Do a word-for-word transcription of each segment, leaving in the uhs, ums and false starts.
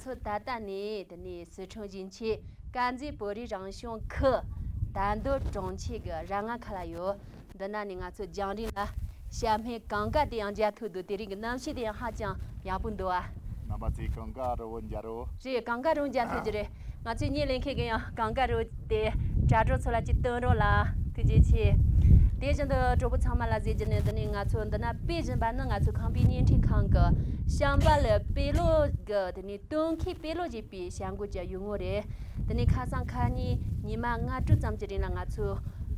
ཚོ་ད་ལྟ་ནས་དེ་ནས་སི་ཁྲོན་ཞིང་ཆེན་དཀར་མཛེས་བོད་རིགས་རང་སྐྱོང་ཁུལ་དར་མདོ་གྲོང་ཁྱེར་གྱི་ར་ང་ཁ་ལ་ཡོད། འདི་ན་ནས་ང་ཚོ་རྒྱང་རིང་ལ་བྱ་སྨན་གང་ག་དེ་ཡང་མཇལ་ཐུབ་འདུག་དེ་རིང་གི་གནམ་གཤིས་དེ་ཡང་ཧ་ཅང་ཡག་པོ་འདུག་ཨ། རྣམ་པ་ཚོས་གང་ག་རི་བོ་མཇལ་རོགས། རེད། གང་ག་རི་བོ་མཇལ་ཐུབ་ཀྱི་རེད། ང་ཚོའི་བརྙན་ལེན་མཁན་གྱི་ཡང་གང་ག་རི་བོ་དེ་དྲ་གྲོགས་ཚོ་ལ་ཅིག་སྟོན་རོགས་ལ། ཐུགས་རྗེ་ཆེ། དེ་བཞིན་དུ་གྲོགས་པོ་ཚང་མ་ལ་ཟེར་རྒྱུ་ནི་འདི་ནས་ང་ཚོ་འདི་ན་དཔེ་སྦྱིན་པ་ནི་ང་ཚོ་ཁང་པའི་བརྙན་འཕྲིན་ཁང་གི་བྱམས་པ་ལ་དཔེ་ཀློག་གི་དེ་ནས་སྟོན་ཁའི་དཔེ་ཀློག་ཅེས་པའི་བྱ་འགུལ་གྱི་ཡུལ་ངོ་རེད། དེ་ནས་ཁ་སང་ཁ་ཉིན་ཉི་མ་ལྔ་དྲུག་ཙམ་གྱི་རིང་ལ་ང་ཚོ་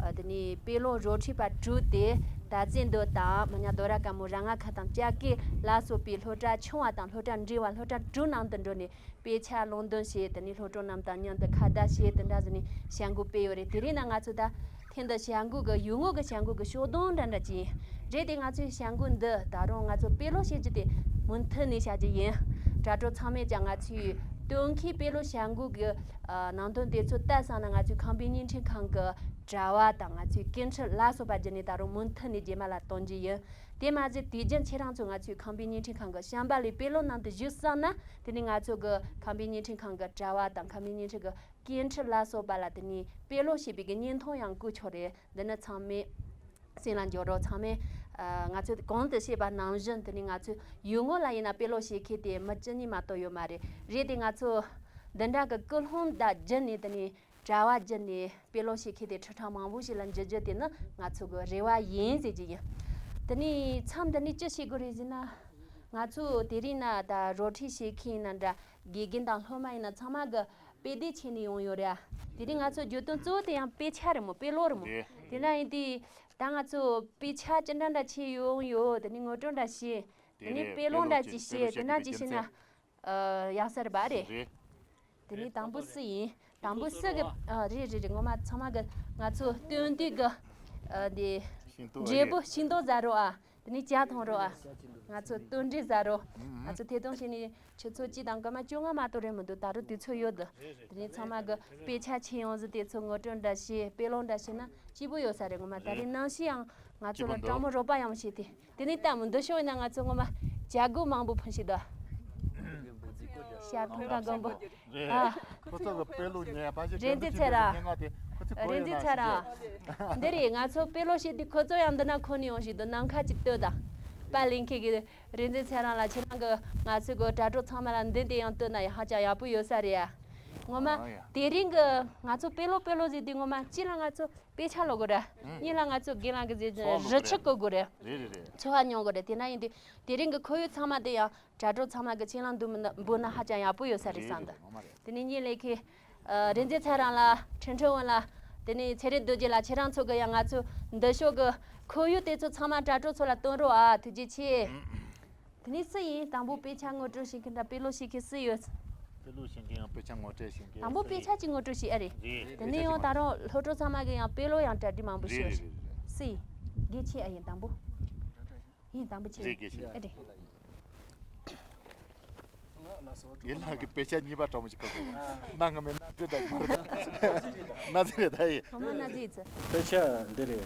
ཨ་དེ་ནས་དཔེ་ཀློག་རོལ་འཁྲིད་པ་དྲུག་དེ་ད་ཙེ་འདོད་དང་མི་ཉག་རྡོ་ར་དཀར་མོ་ར་ང་ཁ་དང་ལྕགས་སྐེད་ལ་སོགས་པའི་སློབ་གྲྭ་ཆུང་བ་དང་སློབ་གྲྭ་འབྲིང་བ་སློབ་གྲྭ་དྲུག་ནང་དུ་འགྲོ་ནས་དཔེ་ཆ་ཀློག་འདོན་བྱས། དེ་ནས་སློབ་གྲོགས་རྣམས་དང་མཉམ་དུ་ཁ་བརྡ་བྱས། དེ་འདྲ་བྱས་ནས་བྱ་འགུལ་སྤེལ་ཡོད་རེད། དེ་རིང་ན་ང་ཚོ་ད་ཐེངས་འདི་བྱ་འགུལ་གྱི་ཡུལ་ངོ་གི་བྱ་འགུལ་གྱི་ཕྱོགས་སྡོམ་འདྲ་འདྲ་ཅིག་ཡིན། རེད་དེ་ང་ཚོའི་བྱ་འགུལ་འདི་ད་རུང་ང་ཚོ་དཔེ་ཀློག་བྱེད་རྒྱུ་དེ་མུ་མཐུད་ནས་བྱ་རྒྱུ་ཡིན། དྲ་གྲོགས་ཚང་མས་ཀྱང་ང་ཚོའི་སྟོན་ཁའི་དཔེ་ཀློག་བྱ་འགུལ་གྱི་ཨ་ནང་དོན་དེ་ཚོ་ལྟ་བསམ་ན་ང་ཚོའི་ཁང་པའི་བརྙན་འཕྲིན་ཁང་གི་དྲ་བ་དང་ང་ཚོའི་སྐད་འཕྲིན་ལ་སོགས་པ་བརྒྱུད་ནས་ད་རུང་མུ་མཐུད་ནས་རྗེས་མ་ལ་གཏོང་རྒྱུ་ཡིན། དེ་མ་ཟད་དུས་རྒྱུན་ཁྱེད་རང་ཚོ་ང་ཚོའི་ཁང་པའི་བརྙན་འཕྲིན་ཁང་གི་བྱམས་པ་ལའི་དཔེ་ཀློག་ནང་དུ་བཞུགས་བསམ་ན། དེ་ནས་ང་ཚོ་གི་ཁང་པའི་བརྙན་འཕྲིན་ཁང་གི་དྲ་བ་དང་ཁང་པའི་བརྙན་འཕྲིན་གི་སྐད་འཕྲིན་ལ་སོགས་པ་ལ་དེ་ནས་དཔེ་ཀློག་བྱེད་པའི་གི་བརྙན་ཐུང་ཡང་བསྐུར་ཆོག་རེད། འདི་ནི་ཚང་མས་སེམས་ལ་འཇོག་རོགས། ཚང་མས་ཨ་ང་ཚོས་གོང་དུ་བཤད་པ་ནང་བཞིན་དེ་ནས་ང་ཚོའི་ཡུལ་ངོ་ལ་ཡིན་ན་དཔེ་ཀློག་བྱེད་མཁན་དེ་མི་གཅིག་གཉིས་མ་གཏོགས་ཡོད་མ་རེད། རེད་དེ་ང་ཚོ་འདི་འདྲ་གི་ཀུན་སློང་དང་བརྒྱུད་ནས་དེ་ནས་དྲ་བ་བརྒྱུད་ནས་དཔེ་ཀློག་བྱེད་མཁན་དེ་ཁྲི་ཕྲག་མང་པོ་ཞིག་ལ་འགྱུར་རྒྱུ་དེ་ནི་ང་ཚོ་གི་རེ་བ་ཡིན་ཟེར་གྱི་ཡིན། དེ་ནས་མཚམས་འདི་ནས་ཅི་བྱེད་དགོས་རེད་ཟེར་ན། ང་ཚོ་དེ་རིང་ན་ད་རོལ་འཁྲིད་བྱེད་མཁན་ཡིན་ན་འདྲ། དགེ་རྒན་དང་སློབ་མ་ཡིན་ན་ཚང་མ་གི་དཔེ་དེབ་ཁྱེར་ནས་ཡོང་ཡོད་རེད་ཨ། དེ་རིང་ང་ཚོ་བརྗོད་དོན་གཙོ་བོ་དེ་ཡང་དཔེ་ཆ་རེད་མོ། དཔེ་ཀློག་རེད་མོ། རེད། དེ་ན་ཡིན་དུས་ད་ང་ཚོ་དཔེ་ཆ་ཅི་འདྲ་འདྲ་ཁྱེར་ཡོང་ཡོད། དེ་ནས་ངོ་སྤྲོད་འདྲ་བྱེད། དེ་ནས་དཔེ་ཀློག་འདྲ་ཅིག་བྱེད། དེ་འདྲ་ཅིག་བྱེད་ན་ཨ་ཡག་ས་རེད་པ། རེད། རེད། དེ་ནས་དང་པོ་སུ་ཡིན། དང་པོ་སུ་གི་ཨ་རེད་རེད་རེད། ངོ་མ་ཚང་མ་གི་ང་ཚོ་སྟོན་དུས་གི་ཨ་འདི་ཤིང་ཏོག་འབྲས་བུ་ཤིང་ཏོག་ཟ་རོགས་ཨ། དེ་ནས་ཇ་འཐུང་རོགས་ཨ། ང་ཚོ་སྟོན་འབྲས་ཟ་རོགས། ང་ཚོ་ཐད་གཏོང་བྱས་ནས་ཆུ་ཚོད་གཅིག་དང་སྐར་མ་བཅོ་ལྔ་མ་གཏོགས་རེད་མི་འདུག་ད་རུང་དུས་ཚོད་ཡོད་འདུག་དེ་ནས་ཚང་མ་གི་དཔེ་ཆ་ཁྱེར་ཡོང་ཟིག་དེ་ཚོ་ངོ་སྤྲོད་འདྲ་བྱེད། དཔེ་ཀློག་འདྲ་བྱེད་ན་སྐྱིད་པོ་ཡོད་ས་རེད། ངོ་མ་ད་རེས་ནང་བཞིན་ཡང་ང་ཚོ་ལ་སྐྱིད་པོ་འདུག་སྤྲང་མོ་རོགས་པ་ཡང་བྱེད་དེ། དེ་ནས་ལྟ་མི་འདུག་ཤོག་ཡིན་ན་ང་ཚོ་ངོ་མ་བྱ་རྒོད་མང་པོ་ཕུད་ཤིག་དོ། ཤ་ཁང་ག་མགོན་པོ། རེད། ཨ། ཁོ་ཚོ་གི་དཔེ་ཀློག་ཉན་པ་ཞིག་རེད་འདི་ཚེ་ར། སྙན་ངག་དེ་ཁོ་ཚོ་གོ་རེད་ཡོད་འདི་ན་ཚེ་ར། ཞིག་འདི་རེད། ང་ཚོ་དཔེ་ཀློག་བྱེད་དུས་ཁོ་ཚོ་ཡང་འདི་ན་ཁོ་ནས་ཡོང་ཞིག་དོ། ནམ་མཁའ་ཅིག་ལྟོས་དང་། པ་ལིང་ཁེ་གི་རེད་འདི་ཚེ་རང་ལ་ཁྱེད་རང་གི་ང་ཚོ་གི་དྲ་གྲོགས་ཚང་མ་ལ་འདི་འདི་ཡང་ལྟོས་ན་ཡང་ཧ་ཅང་ཡག་པོ་ཡོད་ས་རེད་ཨ། ངོ་མ། ཨ་ཡ། དེ་རིང་གི་ང་ཚོ་དཔེ་ཀློག་དཔེ་ཀློག་ཟེར་དུས་ངོ་མ་གཅིག་ལ་ང་ཚོ་དཔེ་ཆ་ཀློག་དགོས་རེད། ཨང་། གཉིས་ལ་ང་ཚོ་དགེ་ལགས་ཀྱི་ཟེར་ཚོ་ཀློག་རི་ཆུ་དགོས་རེད། རྐོ་དགོས་རེད། རེད་རེད་རེད། འཚོ་བ་མྱོང་དགོས་རེད། དེ་ན་ཡིན་དུས་དེ་རིང་གི་ཁོར་ཡུག་ཚང་མ་དེ་ཡང་དྲ་གྲོགས་ཚང་མ་གི་ཆིངས་ལ་འདུ་མི་འབུལ་ན་ཧ་ཅང་ཡག་པོ་ཡོད་ས་རེད་བསམ་འདུག་རེད་རེད། ངོ་མ་རེད། དེ་ནས་ཉིན་ལས་ཁེ། ཨ། རིག་འཛིན་ཚེ་རིང་ལ། ཁྲིན་ཁྲིན་ཝུན་ལ། དེ་ནས་ཚེ་རིང་རྡོ་རྗེ་ལ། ཁྱེད་རང་ཚོ་གི་ཡང་ང་ཚོ་འདི་ཕྱོགས་གི་ཁོར་ཡུག་དེ་ཚོ་ཚང་མ་དྲ་གྲོགས་ཚོ་ལ་སྟོན་རོགས་ཨ། ཐུགས་རྗེ་ཆེ། དེ་ནས་སུ་ཡིན། དང་པོ་དཔེ་ཆ་ངོ་སྤྲོད་བྱེད་མཁན་དང་དཔེ་ཀློག་བྱེད་མཁན་སུ་ཡོད། དཔེ་ཀློག་བྱེད་མཁན་ཡང་དཔེ་ཆ་ངོ་སྤྲོད་བྱེད་མཁན་དང་པོ་སུ་དཔེ་ཡིན། ཆ་གཅིག་ངོ་སྤྲོད་བྱེད་ཨ་རེད། རེད། དེ་ནས་ཡང་ད་རུང་སློབ་གྲོགས་ཚང་མ་གི་ཡང་དཔེ་ཀློག་ཡང་གྲ་སྒྲིག་མང་པོ་རེད་བྱས། རེད་རེད་རེད། སུ་ཡིན། དགེ་ཆེ་ཨ་ཡིན་དང་པོ། ཡིན་དང་པོ་ཆེ། རེད། དགེ་ཆེ། ཨ་རེད། ཡིན་ལགས་ཀྱི་དཔེ་ཆ་གཉིས་པ་གྲོགས་མོ་ཅིག་གོ་དགོས། གནའ་སྔ་མོའི་གནའ་རྫས་དང་གོ་རེད། གནའ་རྫས་རེད་ད་ཡིན། ཁོ་མོ་གནའ་རྫས་ཚོ། དཔེ་ཆ་འདི་རེད།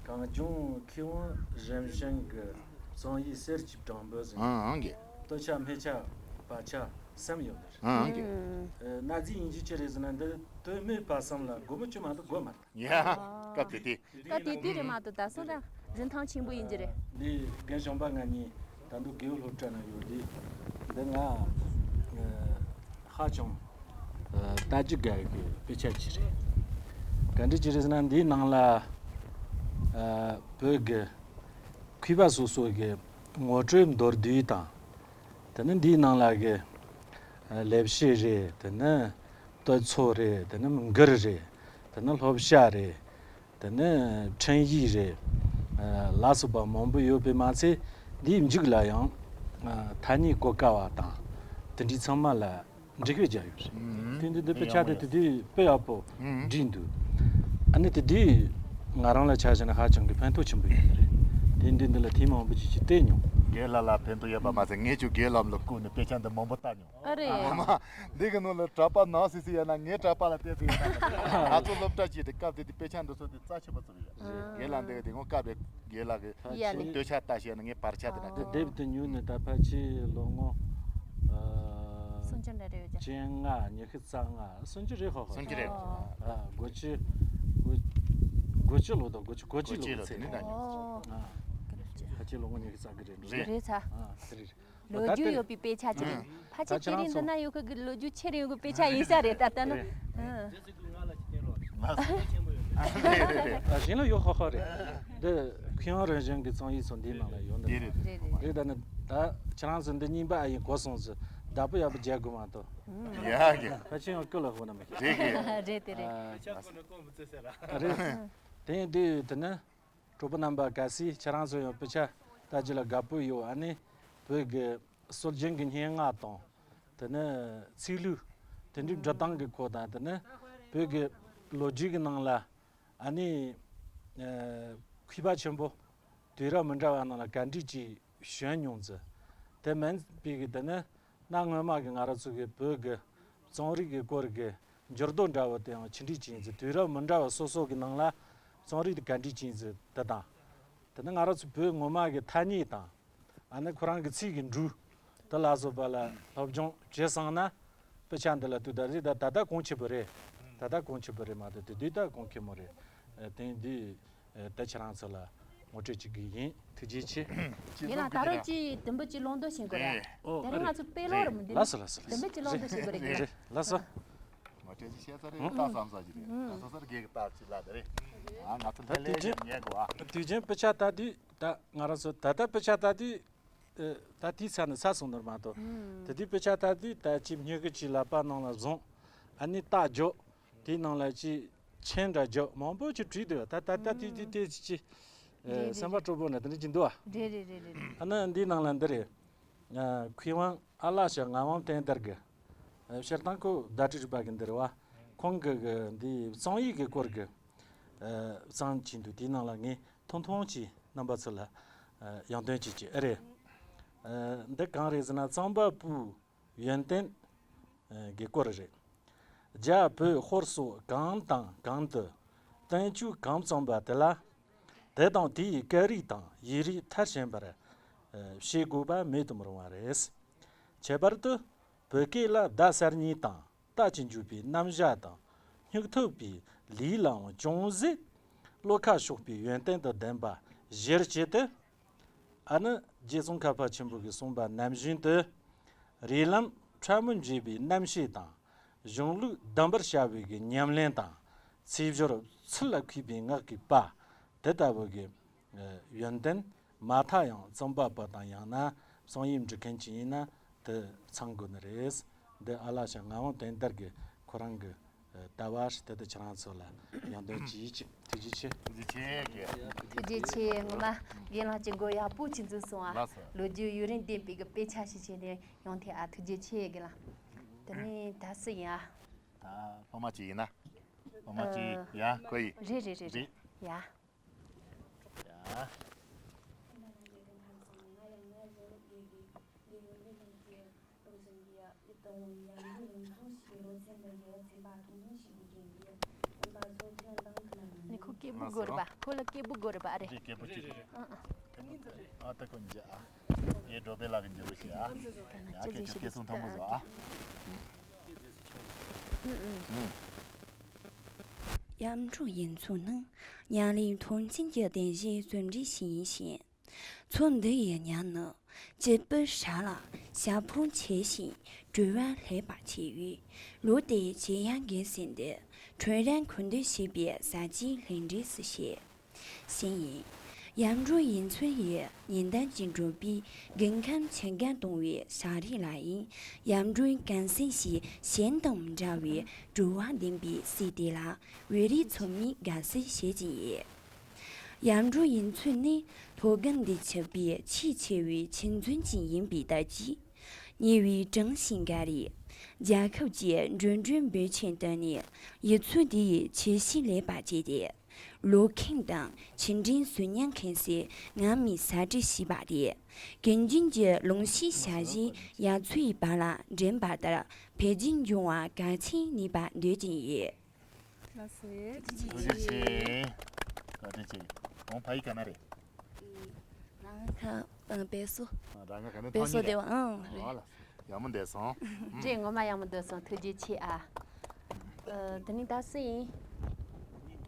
གངས་ལྗོངས་མཁས་དབང་རིམ་བྱོན་གྱི་བསམ་ཡས་གསེར་གྱི་བྲང་འབུར་ཟེར། ཨང་ཨང་གི། སྟོད་ཆ་སྨད་ཆ་བར་ཆ་གསུམ་ཡོད་ནི་རེད། ཨང་ཨང་གི། ཨ། གནའ་རྫས་ཡིན་གྱི་ཅི་རེད་ཟེར་ན་འདི་སྟོད་སྨད་བར་གསུམ་ལ་སྒོར་མོ་བཅུ་མ་གཏོགས་དགོས་མ་རེད། ཡ། སྐབས་དེ་དུས། སྐབས་དེ་དུས་རེད་མ་གཏོགས་ད་སོ་ར་རིན་ཐང་ཆེན་པོ་ཡིན་གྱི་རེད། འདི་རྒན་གཞོན་པ་ང་གཉིས་ད་དུང་རྒེད་འོག་སློབ་གྲྭ་ན་ཡོད་དུས་འདི་ང་ཧ་ཅང་ལྟ་རྒྱུ་དགའ་གི་དཔེ་ཆ་ཅིག་རེད། ག་འདྲ་ཅིག་རེད་ཟེར་ན་འདིའི་ནང་ལ་བོད་ཀྱི་མཁས་པ་སོ་སོ་གི་ངོ་སྤྲོད་མདོར་བསྡུས་དང་། དེ་ནི་འདིའི་ནང་ལ་གི་ལེགས་བཤད་རེད། དེ་ནི་བསྟོད་ཚོགས་རེད། དེ་ནི་མགུར་རེད། དེ་ནི་སློབ་བྱ་རེད། དེ་ནི་འཕྲིན་ཡིག་རེད། ལ་སོགས་པ་མང་པོ་ཡོད་པས་མ་ཚད་འདིའི་མཇུག་ལ་ཡང་ཐ་སྙད་གོ་དཀའ་བ་དང་དེ་འདྲའི་ཚང་མ་ལ་འགྲེལ་བཤད་རྒྱག་ཡོད་རེད། དེ་འདི་འདི་དཔེ་ཆ་དེ་དེ་དུས་དཔེ་ཡག་པོ་བྲིས་འདུག་ཨ་ནི་དེ་དུས་ང་རང་ལ་ཆ་བཞག་ན་ཧ་ཅང་གི་ཕན་ཐོགས་ཆེན་པོ་ཡོད་རེད། དེ་འདི་འདི་ལ་དེ་མང་པོ་ཅིག་ཅིག་བལྟས་མྱོང་། རྒན་ལགས་ལ་ཕན་ཐོགས་ཡོད་པ་མ་ཟད་ངས་ཀྱང་རྒན་ལགས་ལ་བསྐུར་ནས་དཔེ་ཆ་འདི་མང་པོ་ལྟ་མྱོང་། ཨ་རེད། ཨ་མ། འདི་གི་ནང་ལ་གྲྭ་པ་ནང་སུ་སུ་ཡོད་ན་ངའི་གྲྭ་པ་ལ་བལྟས་ཏེ་ཡོད་ན། ང་ཚོ་སློབ་གྲྭ་གཅིག་དེ་སྐབས་དེ་དུས་དཔེ་ཆ་འདི་ཚོ་དེ་རྩ་ཆེ་བ་ཚོ་རེད། རེད། རྒན་ལགས་འདི་གི་དེ་སྔོན་སྐབས་རེད་རྒན་ལགས་གི་ཡ་ལེ། སྟོད་ཆ་ལྟ་ཤེས་ན་ངས་བར་ཆ་དེ་ན་དེ་ལྟ། དེབ་དེ་ཉོས་ནས་ད་ཕལ་ཆེར་ལོ་ངོ་ཨ་ སུམ་ཅུ་འདྲ་རེ་ཡོད་ཀྱང་། བཅོ་ལྔ། ཉི་ཤུ་རྩ་ལྔ། སུམ་ཅུ་རེད། ཧོ་ཧོ། སུམ་ཅུ་རེད། ཨོ། ཨ། དགུ་བཅུ། དགུ་དགུ་བཅུ་ལོ་དང་དགུ་བཅུ་གོ་གཅིག་ལོ་ཚེ། ཨོ། ཨ། ཕལ་ཆེར་ལོ་ངོ་ཉི་ཤུ་རྩ་དགུ་རེད་འདུག་རེད་ཚ། ཨ། དེ་རེད། ལོ་རྒྱུས་ཡོད་པའི་དཔེ་ཆ་ཅིག་རེད། ཕལ་ཆེར་ཁྱེད་རང་ཚོ་འདི་ན་ཡོད་ཁུལ་གྱི་ལོ་རྒྱུས་ཆེ་རིང་གི་དཔེ་ཆ་ཡིན་ས་རེད། ད་ལྟ་ན། རེད། ཨ། ང་ཚོ་ཆེན་པོ་ཡོད་རེད། ཨ། གཞན་ལ་ཡོད། ཧོ་ཧོ་རེད། འདི་མཁས་དབང་རིམ་བྱོན་གྱི་རྩོམ་ཡིག་ཚོ་འདིའི་ནང་ལ་ཡོད་འདི། རེད་རེད། རེད་རེད། རེད། ད་ནི་ད་ཁྱེད་རང་ཚོ་འདི་རྙིང་པ་ཨ་ཡིན་གོ་སོང་ཟིག་བདག་པོ་ཡག་པོ་རྒྱག་དགོས་མ་གཏོགས། ཡ་གི། ཕལ་ཆེར་ཡང་སྐུ་ལ་ཧོ་ན་མི་ཤེས། རེད་གི། རེད་དེ་རེད། ཨ། རེད། དེ་ཡིན་དུས་དེ་ནི། གྲོགས་པོ་རྣམ་པ། གལ་སྲིད་ཁྱེད་རང་ཚོ་ཡང་དཔེ་ཆ་ལྟ་རྒྱུ་ལ་དགའ་པོ་ཡོད། ཨ་ནི་བོད་ཀྱི་སྲོལ་རྒྱུན་གྱི་སྙན་ངག་དང་། དེ་ནས་ཚིག་ལྷུག་དེ་འདྲའི་འབྲི་སྟངས་ཀྱི་སྐོར་དང་། དེ་ནས་བོད་ཀྱི་ལོ་རྒྱུས་ཀྱི་ནང་ལ་ཨ་ནི་ཨ་མཁས་པ་ཆེན་པོ་དུས་རབས་མི་འདྲ་བ་ནང་ལ་ག་འདྲ་ཅིག་བྱོན་མྱོང་ཟིག་དེ་མིན་པའི་གི་དེ་ནས་གནའ་སྔོན་མ་གི་ང་རང་ཚོ་གི་བོད་ཀྱི་རྩོམ་རིག་གི་སྐོར་གྱི་འགྱུར་ལྡོག་འདྲ་བོ་དེའང་ཆི་འདྲ་ཅིག་ཡིན་ཟིག་དུས་རབས་མི་འདྲ་བ་སོ་སོ་གི་ནང་ལ་རྩོམ་རིག་དེ་ག་འདྲ་ཅིག་ཡིན་ཟིག་དེ་དང་། དེ་ནས་ང་རང་ཚོ་བོད་ངོ་མ་གི་ཐ་སྙད་དང་། ཨ་ནི་ཁོ་རང་གི་ཚིག་གི་འབྲུ་དེ་ལ་སོགས་པ་ལ་སློབ་སྦྱོང་བྱས་སོང་ན། དཔེ་ཆ་འདི་ལ་དུས་ད་རེས་ད་ད་ལྟ་གོང་ཆེ་བོ་རེད། ད་ལྟ་གོང་ཆེ་བོ་རེད་མ་གཏོགས་དེ་དུས་ད་གོང་ཁེ་མོ་རེད། ཨ། དེ་འདི། ཨ། ད་ཁྱེད་རང་ཚོ་ལ་ངོ་སྤྲོད་ཅིག་གི་ཡིན། ཐུགས་རྗེ་ཆེ། ཡིན་ལ་ད་རུང་ཅིག་དུམ་བུ་ཅིག་ལོང་དོ་ཞིག་གོ་ར། ཨོ། དེ་རིང་ང་ཚོ་དཔེ་ཀློག་རེད་མོ་འདི། ལགས་སོ་ལགས་སོ་ལགས་སོ། དུམ་བུ་ཅིག་ལོང་དོ་ཞིག་གོ་རེད། རེད་རེད། ལགས་སོ། ངོ་སྤྲོད་ཅིག་བཤད་ས་རེད། ད་བསམ་ས་ཅིག་རེད། ང་ཚོ་སར་རྒྱལ་གི་སྟབས་ཅིག་ལ་དེ་རེད། ཨ། ང་ཚོ་ད་ལྷན་དུས་ལས་རྒྱུན་ཉན་དགོས་ཨ། དུས་རྒྱུན་དཔེ་ཆ་ལྟ་དུས་ད་ང་རང་ཚོ་ད་ལྟ་དཔེ་ཆ་ལྟ་དུས། ཨ། ད་དེའི་ཚ་ནི་ཚ་སོང་ནོར་མ་གཏོགས། ཨུམ། དེ་དུས་དཔེ་ཆ་ལྟ་དུས་ད་ཅིག་སྨྱུ་གུ་ཅིག་ལག་པ་ནང་ལ་བཟུང་། ཨ་ནི་རྟགས་འཇོག་དེའི་ནང་ལ་ཅིག་མཆན་འདྲ་འཇོག་མང་པོ་ཅིག་བྲིས་འདུག་ད་ད་ད་དེ་དེ་དེ་ཅིག་ཅིག་ཨ། རེད་རེད། སེམས་པ་སྤྲོ་པོ་ན་དེ་འདྲ་ཅིག་འདུག་ཨ། རེད་རེད་རེད་རེད། ཨ་ནི་འདིའི་ནང་ལ་འདི་རེད། ཨ། མཁས་དབང་ཨ་ལགས་ཤ་ངག་དབང་བསྟན་དར་གི། ཨ། སྤྱིར་བཏང་ཁོ་བརྡ་སྤྲོད་རིག་པ་གི་འདི་རེད་བ། ཁོང་གི་གི་འདི་རྩོམ་ཡིག་གི་སྐོར་གི། ཨ། བརྩམས་ཅིག་འདུག་དེའི་ནང་ལ་ངས་ཐུང་ཐུང་ཅིག་རྣམ་པ་ཚོ་ལ། ཨ། ཡང་སྟོན་ཅིག་བྱེད་ཨེ་རེད། ཨ། འདི་གང་རེད་ཟེར་ན་རྩོམ་པ་པོའི་ཡོན་ཏན། ཨ། གི་སྐོར་རེད། རྒྱ་བོད་ཧོར་སོགས་གང་དང་གང་དུ་བསྟན་བཅོས་གང་བརྩམས་པ་དེ་ལ་དེ་དང་དེའི་སྐད་རིགས་དང་ཡིག་རིགས་མཐར་ཕྱིན་པར། ཨ། བྱེད་དགོས་པ་མེད་དུ་མི་རུང་བ་རེད། ཁྱད་པར་དུ་བོད་སྐད་ལ་བརྡ་གསར་རྙིང་དང་རྟགས་ཀྱི་འཇུག་པའི་རྣམ་གཞག་དང་སྙིང་ཐུབ་པའི་ལུས་ལའང་ཅུང་ཟད་བློ་ཁ་ཕྱོགས་པའི་ཡོན་ཏན་དང་ལྡན་པ་གཞིར་བྱས་ཏེ། ཨ་ནི་རྗེ་ཙོང་ཁ་པ་ཆེན་པོ་གིས་གསུངས་པ་ནང་བཞིན་དུ། རིགས་ལམ་ཕྲ་མོ་འབྱེད་པའི་རྣམ་ཤེས་དང་། གཞུང་ལུགས་གདམས་པར་བྱ་བའི་གི་ཉམས་ལེན་དང་། ཚིག་སྦྱོར་ཚུལ་ལ་མཁས་པའི་ངག་གི་པ། དེ་ལྟ་བུ་གི་ཡོན་ཏན་མ་མཐའ་ཡང་རྩོམ་པ་པོ་དང་ཡང་ན་རྩོམ་ཡིག་འབྲི་མཁན་ཅིག་ཡིན་ན་དེ་ཚང་དགོས་ནི་རེད། འདི་ཨ་ལགས་ཤ་ངག་དབང་བསྟན་དར་གི་ཁོ་རང་གི་ལྟ་བ་ཞིག་དེ་ལྟ་ཁྱེད་རང་ཚོ་ལ་ཡང་དོན་ཅིའི་ཅིག་ཐུགས་རྗེ་ཆེ། ཐུགས་རྗེ་ཆེ་གི། ཐུགས་རྗེ་ཆེ། ངོ་མ་རྒན་ལགས་ཀྱི་མགོ་ཡག་པོ་ཅིག་འཛུགས་སོང་ཨ། ལགས་སོ། ལོ་རྒྱུས་ཡུན་རིང་ལྡན་པའི་གི་དཔེ་ཆ་ཞིག་བྱས་ནས་ཡོང་ཐལ་ཨ། ཐུགས་རྗེ་ཆེ་རྒན་ལགས། དེ་ནས་ད་སུ་ཡིན་ཨ། ད་སློབ་མ་ཅིག་ཡིན་ན། སློབ་མ་ཅིག་ཡ་ཁོ་ཡིན། རེད་རེད་རེད་རེད། ཡ། ཡ། ནི་ཁོ་སྐད་འབོད་དགོས་རེད་པ། ཁོ་ལ་སྐད་འབོད་དགོས་རེད་པ། ཨ་རེད། སྐད་འབོད་ཅིག་རེད། ཨ་ཨ། སྐད་འབོད་ཅིག་རེད། ཨ་ད་ཁོ་འཇ་ཨ། ངས་འགྲོ་པའི་ལག་གི་འཇུ་རུ་ཞེས་ཨ། ཡ་སྐད་ཅིག་སྐད་གསུང་ཐང་པོ་བཟོ་ཨ། གཡམ་གྲུ་ཡིན་ཚུལ་ནི་ཉམས་ལེན་མཐོ་འཛིན་གྱི་རྟེན་གཞིའི་རྩོམ་སྒྲིག་ཞིག་ཡིན་ཞིང་། མཚོ་འདི་ཡི་ཉམས་ནི་སྐྱིད་པོ་ཧྲ་ལ་ཞབས་ཕུང་ཆེ་ཞིང་བྲོ་བ་ལྷོད་པ་ཆེ་བས། ལོ་དེའི་ཆེ་ཡང་དགོས་ཟིན་ཏེ་ཁྲོད་ར་འཁོར་འདོན་བྱེད་པའི་ས་ཆའི་ལྷུན་འགྲིག་སུ་བཤད། ཞིང་ཡིན། གཡམ་གྲུ་ཡིན་ཚུལ་ཡི་ཉེན་བརྡ་གྱི་འགྲོ་པའི་དགུན་ཁམས་ཆེ་ག་གཏོང་བའི་ཤ་རིགས་ལ་ཡིན། གཡམ་གྲུའི་ཀན་སེང་ཞིག་གཞན་དང་མི་འདྲ་བའི་བྲོ་བ་ལྡན་པའི་སྲིད་དེ་ལ་བོད་རིགས་ཚོ་མིས་དགའ་བསུ་བྱེད་ཀྱིན་ཡོད། གཡམ་གྲུ་ཡིན་ཚུལ་ནི་ལྷོ་སྒང་འདི་ཆགས་པའི་ཆེས་ཆེ་བའི་ཆུ་མཛོད་ཅིག་ཡིན་པའི་སྟབས་ཀྱིས། ཉེ་བའི་གྲངས་ཤིག་འགའ་རེས་རྒྱལ་ཁབ་ཀྱི་འགྲོ་གྲོན་འབོར་ཆེན་བཏོན་ནས་ཡུལ་ཚོ་འདིའི་ཆུ་ཤུགས་ལེགས་པར་བཅད་དེ། ལོ་ཁེངས་དང་ཆུ་འདྲེན་ཟོས་ཉམས་མཁན་ཚོས་སྔ་མོའི་ཟ་འབྲུ་ཞིག་པ་དེ་གངས་རྒྱན་གྱི་ལུང་ཤིང་ཞ་བཞིའི་ཡ་མཚོའི་བར་ལ་འདྲེན་པ་ལྟར་འཕེལ་རྒྱས་འབྱུང་བ་གལ་ཆེན་ནུས་པ་འདོད་ཀྱིན་ཡོད། ལགས་སོ། ཐུགས་རྗེ་ཆེ། བཀའ་དྲིན་ཆེ། ཁོང་ཕ་ཡུལ་ག་ན་རེད། རང་ཁ་ཨ་བལ་སོ། ཨ་རང་ཁ་ག་ནས་བལ་སོ་ཐོན་སྡེ་བ་ཨང་རེད། ཨ་ལགས། ཡག་མོ་འདས་སོང་། རེད། ངོ་མ་ཡག་མོ་འདས་སོང་། ཐུགས་རྗེ་ཆེ་ཨ། ཨ། དེ་ནས་ད་སུ་ཡིན།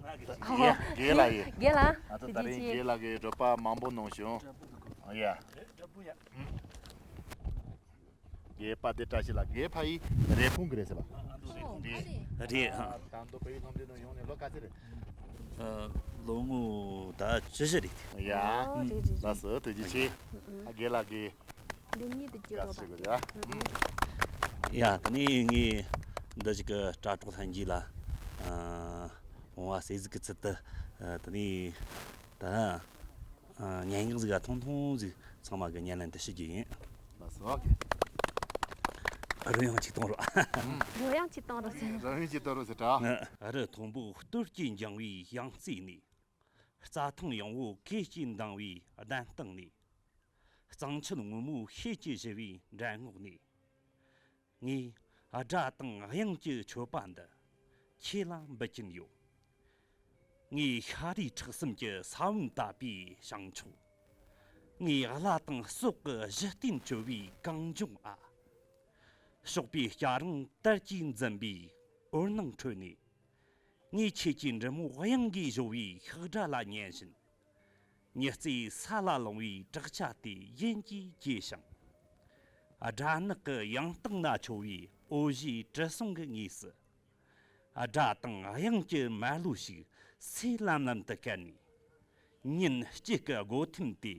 རྒན་ལགས་ཡིན། རྒན་ལགས། ཨ། ད་ད་ཐུགས་རྗེ་རིང་ཆེ། རྒན་ལགས་ཀྱིས་རོགས་པ་མང་པོ་གནང་བྱུང་། ཡ། རྒན་དཔལ་ལྡན་བཀྲ་ཤིས་ལགས། རྒན་ཕ་ཡུལ་རེབ་གོང་གི་རེད་ཟེར་བ། རེད། ཨ། ད་མདོ་བོད་ཡིག་སློབ་འབྲིང་ནང་ཡོང་ནས་ལོ་ག་ཚོད་རེད། ཨ། ལོ་ངོ་ད་བཅུ་བཞི་རེད། ཡ། ཨོ། རེད་རེད་རེད། ལགས་སོ། ཐུགས་རྗེ་ཆེ། ཨ། རྒན་ལགས་ཀྱིས། འདི་གཉིས་དེ་སྐྱེ་བ་བ། ཡ། དེ་ནས་ངས་འདི་ཞིག་གི་དྲ་གྲོགས་ལྷན་རྒྱས་ལ། ཨ། བུང་བ་སྲས་གཟིགས་ཀྱི་ཚུལ་དུ། ཨ། དེ་ནས་ད། ཨ། སྙན་ངག་ཟིག་ག་ཐུང་ཐུང་ཟིག་ཚང་མ་གི་སྙན་ལན་དུ་ཞུ་རྒྱུ་ཡིན། ལགས་སོ། ཨོ་ཁེ། རོལ་དབྱངས་གཅིག་གཏོང་རོགས། རོལ་དབྱངས་གཅིག་གཏོང་རོགས་ཟེར། རོལ་དབྱངས་གཅིག་གཏོང་རོགས་ཟེར་དྲ། ཨ། རི་མཐོན་པོ་སྟོད་ཀྱིས་འགྱིང་བའི་ཡང་རྩེ་ནས། རྩྭ་ཐང་ཡངས་པོ་གོས་ཀྱིས་མདངས་པའི་གདན་སྟེང་ནས། གཙང་ཆུ་སྔོན་མོ་ཤེལ་གྱིས་བཞུ་བའི་འགྲམ་ངོགས་ནས། ངས་སྒྲ་དང་དབྱངས་ཀྱི་མཆོད་པ་འདི་ཁྱེད་ལ་འབུལ་གྱིན་ཡོད། ངས་ཤ་རུས་ཁྲག་གསུམ་གྱི་ས་བོན་བཏབ་པའི་བྱང་ཕྱོགས། ངས་བླ་དང་སྲོག་གི་གཞི་རྟེན་བཅོལ་བའི་གངས་ལྗོངས་ཨ། ཞོགས་པའི་སྐྱ་རེངས་དར་གྱིས་འཛིན་པའི་འོད་སྣང་ཁྲོད་ནས། ངས་ཁྱེད་ཀྱི་འབྲི་མོ་དབྱངས་ཀྱིས་གཞོལ་བའི་ཤག་སྒྲ་ལ་ཉན་བཞིན། ཉི་རྩེའི་ས་ལ་ལྷུང་བའི་བྲག་ཆ་དེ་ཡིད་ཀྱིས་གྱེས་ཤིང་། སྒྲ་ནག་གི་ཡང་སྟེང་ན་འཕྱོ་བའི་འོ་བཞིའི་དྲི་བསུང་གི་ངོས་སུ། སྒྲ་དང་དབྱངས་ཀྱི་མར་ལོ་ཞིག་སེ་ལམ་ལམ་དུ་བཀལ་ནས། ཉིན་གཅིག་གི་སྒོ་ཐེམ་དེ་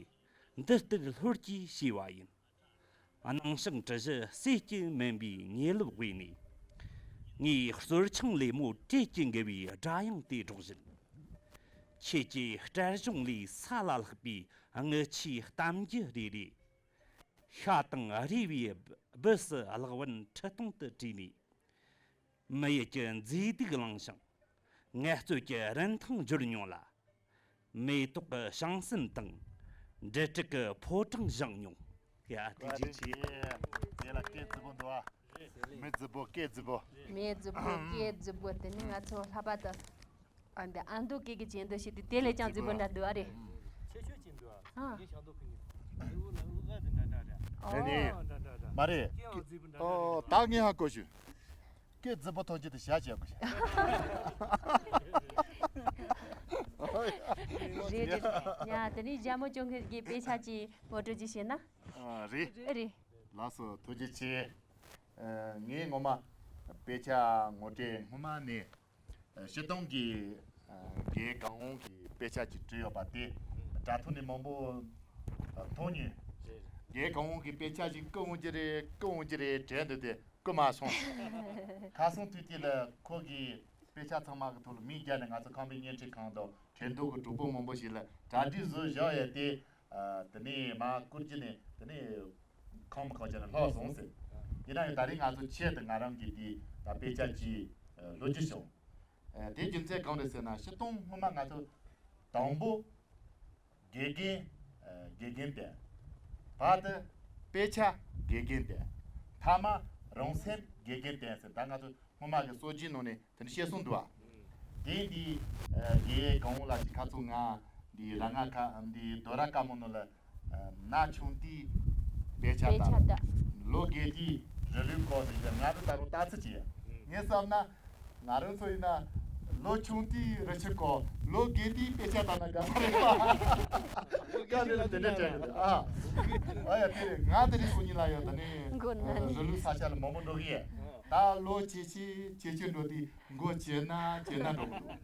འདི་ལྟར་ལྷོད་ཀྱིས་ཕྱེ་བ་ཡིན། སྣང་ཞིང་དྲི་ཞིམ་ཟས་ཀྱི་མུན་པའི་ཉེ་ལོགས་དབུས་ནས། ངའི་གསོལ་ཆང་ལེབ་མོ་དྲོད་ཀྱིས་འགུལ་བའི་སྒྲ་དབྱངས་དེ་སྒྲོག་བཞིན། ཁྱེད་ཀྱི་སྐྲ་གཞུང་ལས་ས་ལ་ལྷགས་པའི་རྔུལ་ཆུའི་གཏམ་རྒྱུད་རེ་རེ། ཤ་དང་རུས་པའི་སྦུབས་སུ་གླེགས་བམ་ཁྲི་སྟོང་དུ་བྲིས་ནས། མི་ཡུལ་གྱི་མཛེས་སྡུག་བླངས་ཤིང་། ངལ་རྩོལ་གྱི་རིན་ཐང་བསྒྱུར་མྱོང་ལ། མེ་ཏོག་གི་བྱང་སེམས་དང་། འབྲུ་དྲུག་གི་ཕོ་བྲང་བཞེངས་མྱོང་། ཡ། ཐུགས་རྗེ་ཆེ། དེ་ལ་སྐད་རྫིག་པོ་འདུག་ཨ། མི་རྫིག་པོ་སྐད་རྫིག་པོ། མི་རྫིག་པོ་སྐད་རྫིག་པོ། དེ་ནི་ང་ཚོ་ལྷག་པར་དུ། ཨ། འདི་ཨ་མདོ་སྐད་ཀྱི་ཇེ་མདོ་ཞིག་དེ་དེ་ལས་ཀྱང་རྫིག་པོ་འདྲ་འདུག་ཨ་རེད། ཁྱད་ཆོས་ཅན་འདུག་ཨ། ཨ། ངའི་ཤ་མདོག་ཁ་ནས་ཨུ་ལ་ཨུ་ཨ་དེ་འདྲ་འདྲ་འདྲ། ཨོ། དེ་ནི་འདྲ་འདྲ་འདྲ། མ་རེད། སྐད་ཡང་རྫིག་པོ་འདྲ་འདྲ། ཨོ། རེད་ད་ངས་ཧ་གོ་ཞུ། སྐད་རྫིག་པོ་ཐོན་རྒྱུ་དེ་ཞྭ་བྱས་དགོས་ཤག་རེད་རེད། ཡ། དེ་ནས་རྒྱལ་མོ་ཅོང་གི་དཔེ་ཆ་ཅིག་ངོ་སྤྲོད་ཅིག་བྱས་ན། ཨ། རེད། རེད། ལགས་སོ། ཐུགས་རྗེ་ཆེ། ཨ། ངས་ངོ་མ་དཔེ་ཆ་ངོ་སྤྲོད་སྔོན་མ་ནས། ཨ། སྤྱིར་བཏང་གི། ཨ། རྒན་གང་བོ་གི་དཔེ་ཆ་ཅིག་བྲིས་ཡོད་པ་དེ་དྲ་ཐོག་ནས་མང་པོ་མཐོང་མྱོང་། རེད་རེད། རྒན་གང་བོ་གི་དཔེ་ཆ་ཞིག་བསྐུར་འོང་གི་རེད། བསྐུར་འོང་གི་རེད་དྲན་འདུག་དེ་བསྐུར་མ་སོང་། ཁ་སང་དུས་དེ་ལ་ཁོ་གི་དཔེ་ཆ་ཚང་མ་གི་ཐོག་ལ་མིང་བརྒྱབ་ནས་ང་ཚོ་ཁམས་པའི་བརྙན་འཕྲིན་ཁང་དང་ཁྲིན་ཏུའུ་གི་གྲོགས་པོ་མང་པོ་ཞིག་ལ་གྲ་སྒྲིག་བཟོས་བཞག་ཡོད་དེ། ཨ། དེ་ནས་མར་བསྐུར་རྒྱུ་ནས་དེ་ནས་ཁམས་ཁག་ཅིག་ནས་ལྷག་སོང་ཟེར། ཡིན་ན་ཡང་ད་རེས་ང་ཚོ་ཆེད་དུ་ང་རང་གིས་དེ་ད་དཔེ་ཆ་ཅིག་ཨ། ཀློག་རྒྱུ་བྱུང་། ཨ། དེའི་རྒྱུ་མཚན་གང་རེད་ཟེར་ན། སྤྱིར་བཏང་སྔོན་མ་ང་ཚོ་དང་པོ་དགེ་རྒན། ཨ། དགེ་རྒན་དེ། བར་དུ་དཔེ་ཆ་དགེ་རྒན་དེ། ཐ་མ་རང་སེམས་དགེ་རྒན་དེ་ཟེར། ད་ང་ཚོ་སྔོན་མ་གི་སྲོལ་རྒྱུན་ནང་ནས་དེ་འདྲ་བཤད་སྲོལ་འདུག་བ། དེ་འདི། ཨ། རྒན་གང་བོ་ལགས་ཀྱིས་ཁ་སང་ང་འདི་ར་ང་ཁ་འདི་རྡོ་ར་དཀར་མོ་ནང་ལ། ཨ། ན་ཆུང་དུས་དཔེ་ཆ་དཔེ་ཆ་ལྟ། ལྟ། ལོ་རྒས་དུས་རི་ལུས་སྐོར་ཟེར་གྱི། ང་ཚོ་ད་རུང་ལྟ་ཚུལ་ཅིག་ཡོད། ངས་བསམ་ན། ང་རང་ཚོ་ཡིན་ན་ལོ་ཆུང་དུས་རི་ཆུ་སྐོར། ལོ་རྒས་དུས་དཔེ་ཆ་ལྟ་ན་དགའ་ས་རེད་པ། དཀའ་ལས་དེ་འདྲ་བྱས་ཡོད། ཨ། ཨ་ཡ། དེ་རེད། ང་དེ་རིང་སང་ཉིན་ལ་ཡོད། ད་ནི་མགོ་ན་ནི། རི་ལུང་ས་ཆ་ལ་མང་པོ་འགྲོ་གི་ཡོད། ད་ལོ་ཇེ་ཆེ་ཇེ་ཆེ་འགྲོ་དུས་མགོ་ཇེ་ན་ཇེ་ན་འགྲོ་གི་འདུག་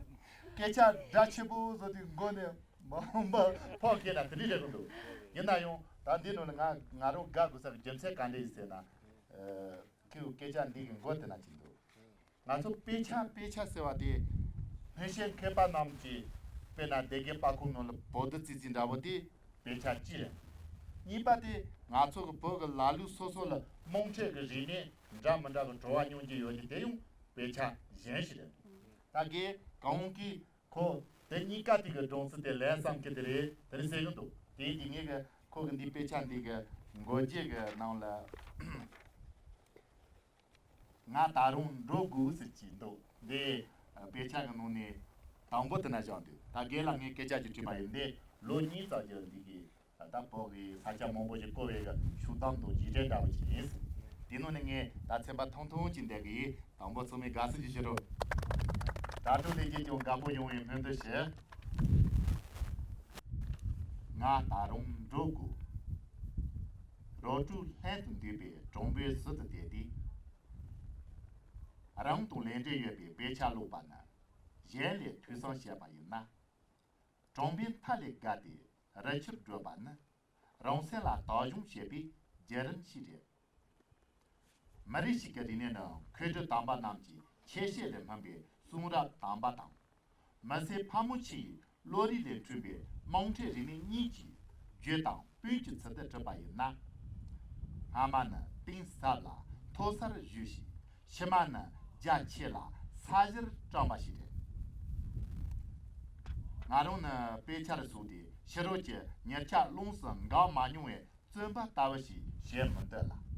སྐད་ཆ་སྒྲ་ཆེན་པོ་བཟོ་དུས་མགོ་ནས་མ་མ་ཕོག་སྐད་ན་དེ་འདྲ་རེད་གི་འདུག་ཡིན་ན་ཡང་ད་འདི་ནང་ལ་ང་ང་རང་དགའ་དགོས་ས་གི་རྒྱུ་མཚན་ག་འདྲ་ཡིན་ཟེར་ན། ཨ། ཁོའི་སྐད་ཆ་འདི་གི་མགོ་དེ་ན་ཅིག་འདུག་ང་ཚོ་དཔེ་ཆ་དཔེ་ཆ་ཟེར་བ་དེ། སྔོན་ཆད་མཁས་པ་རྣམས་ཀྱིས་དཔེར་ན་སྡེ་དགེ་པར་ཁང་ནང་ལ་བོད་བསྡུ་རྩིས་རྩིས་འདྲ་བོ་དེ་དཔེ་ཆ་གཅིག་རེད། གཉིས་པ་དེ་ང་ཚོ་གི་བོད་ཀྱི་ལ་ལུགས་སོ་སོ་ལ་དམངས་ཁྲོད་ཀྱི་རིག་གནས་འདྲ་མི་འདྲ་གི་བྲོ་བ་མྱོང་རྒྱུ་ཡོད་རྒྱུ་དེ་ཡང་དཔེ་ཆ་གཞན་ཞིག་རེད། ད་རྒན་གང་བོ་གིས་ཁོ་དེ་གཉིས་ཀ་དེ་གི་སྦྱོང་ཚུལ་དེ་ལས་བསམ་གི་དེ་རེད། དེ་རེད་ཟེར་གི་འདུག་དེ་ཡིན་དུས་ངས་གི་ཁོ་གི་འདི་དཔེ་ཆ་འདི་གི་མགོ་བརྗོད་གི་ནང་ལ། ང་ད་རུང་འགྲོ་དགོས་ཟེར་གྱི་འདུག་འདི་དཔེ་ཆ་གི་ནང་ནས་དང་པོ་དེ་ན་བཞག་འདུག་ད་རྒན་ལགས་ངས་སྐད་ཆ་ཅིག་དྲིས་པ་ཡིན། འདི་ལོ་གཉིས་ཙམ་གྱི་འདི་གི་ད་བོད་ཀྱི་ས་ཆ་མང་པོ་ཞིག་བསྐོར་བའི་གི་ཕྱུག་དམ་དང་རྗེས་དྲན་འདྲ་བོ་ཅིག་ཡིན་ཟེར། དེ་ནང་ནས་ངས་ད་ཚན་པ་ཐུང་ཐུང་ཅིག་འདེབས་གི་ཡིན། དང་པོ་ཚང་མས་དགའ་བསུ་ཅིག་ཞུ་རོགས། དྲ་གྲོགས་ལྷན་རྒྱས་ཀྱང་དགའ་པོ་ཡོང་བའི་སྨོན་འདུན་ཞུ། ང་ད་རུང་འགྲོ་དགོས། རོ་བྲོ་ལྷན་དུ་འདུས་པའི་གྲོང་པའི་ཟུར་དུ་བསྡད་དེ། རང་དང་ལས་འབྲེལ་ཡོད་པའི་དཔེ་ཆ་ཀློག་པ་ནི་གཞན་ལས་ཐོས་བསམ་བྱས་པ་ཡིན་ན། གྲོང་པའི་མཐའ་ལས་བརྒལ་ཏེ་རི་ཁྱེར་བགྲོད་པ་ནི་རང་སེམས་ལ་བདག་སྐྱོང་བྱེད་པའི་བརྒྱུད་རིམ་ཞིག་རེད། མི་རིགས་ཤིག་གི་རིག་གནས་ནི་མཁས་གྲུབ་དམ་པ་རྣམས་ཀྱི་ཆེ་བཤད་ལས་སྨིན་པའི་གསུང་རབ་དམ་པ་དང་། མི་སེར་ཕལ་མོ་ཆེ་ཡི་བློ་རིག་ལས་འཁྲུངས་པའི་དམངས་ཁྲོད་རིག་གནས་གཉིས་ཀྱི་རྒྱུ་དང་སྤུན་གྱི་ཚུལ་དུ་གྲུབ་པ་ཡིན་ན། སྔ་མ་ནི་གཏིང་ཟབ་ལ་མཐོ་སར་བཞུགས་ཤིང་། ཕྱི་མ་ནི་རྒྱ་ཆེ་ལ་ས་གཞིར་བཀྲམ་པ་ཞིག་རེད། ང་རང་ནི་དཔེ་ཆར་ཟུག་སྟེ་ཕྱི་རོལ་གྱི་མྱུར་ཆ་ལོངས་སུ་འགག་མ་མྱོང་བའི་བཙོན་པ་ལྟ་བུ་ཞིག་བྱེད་མི་འདོད་ལ།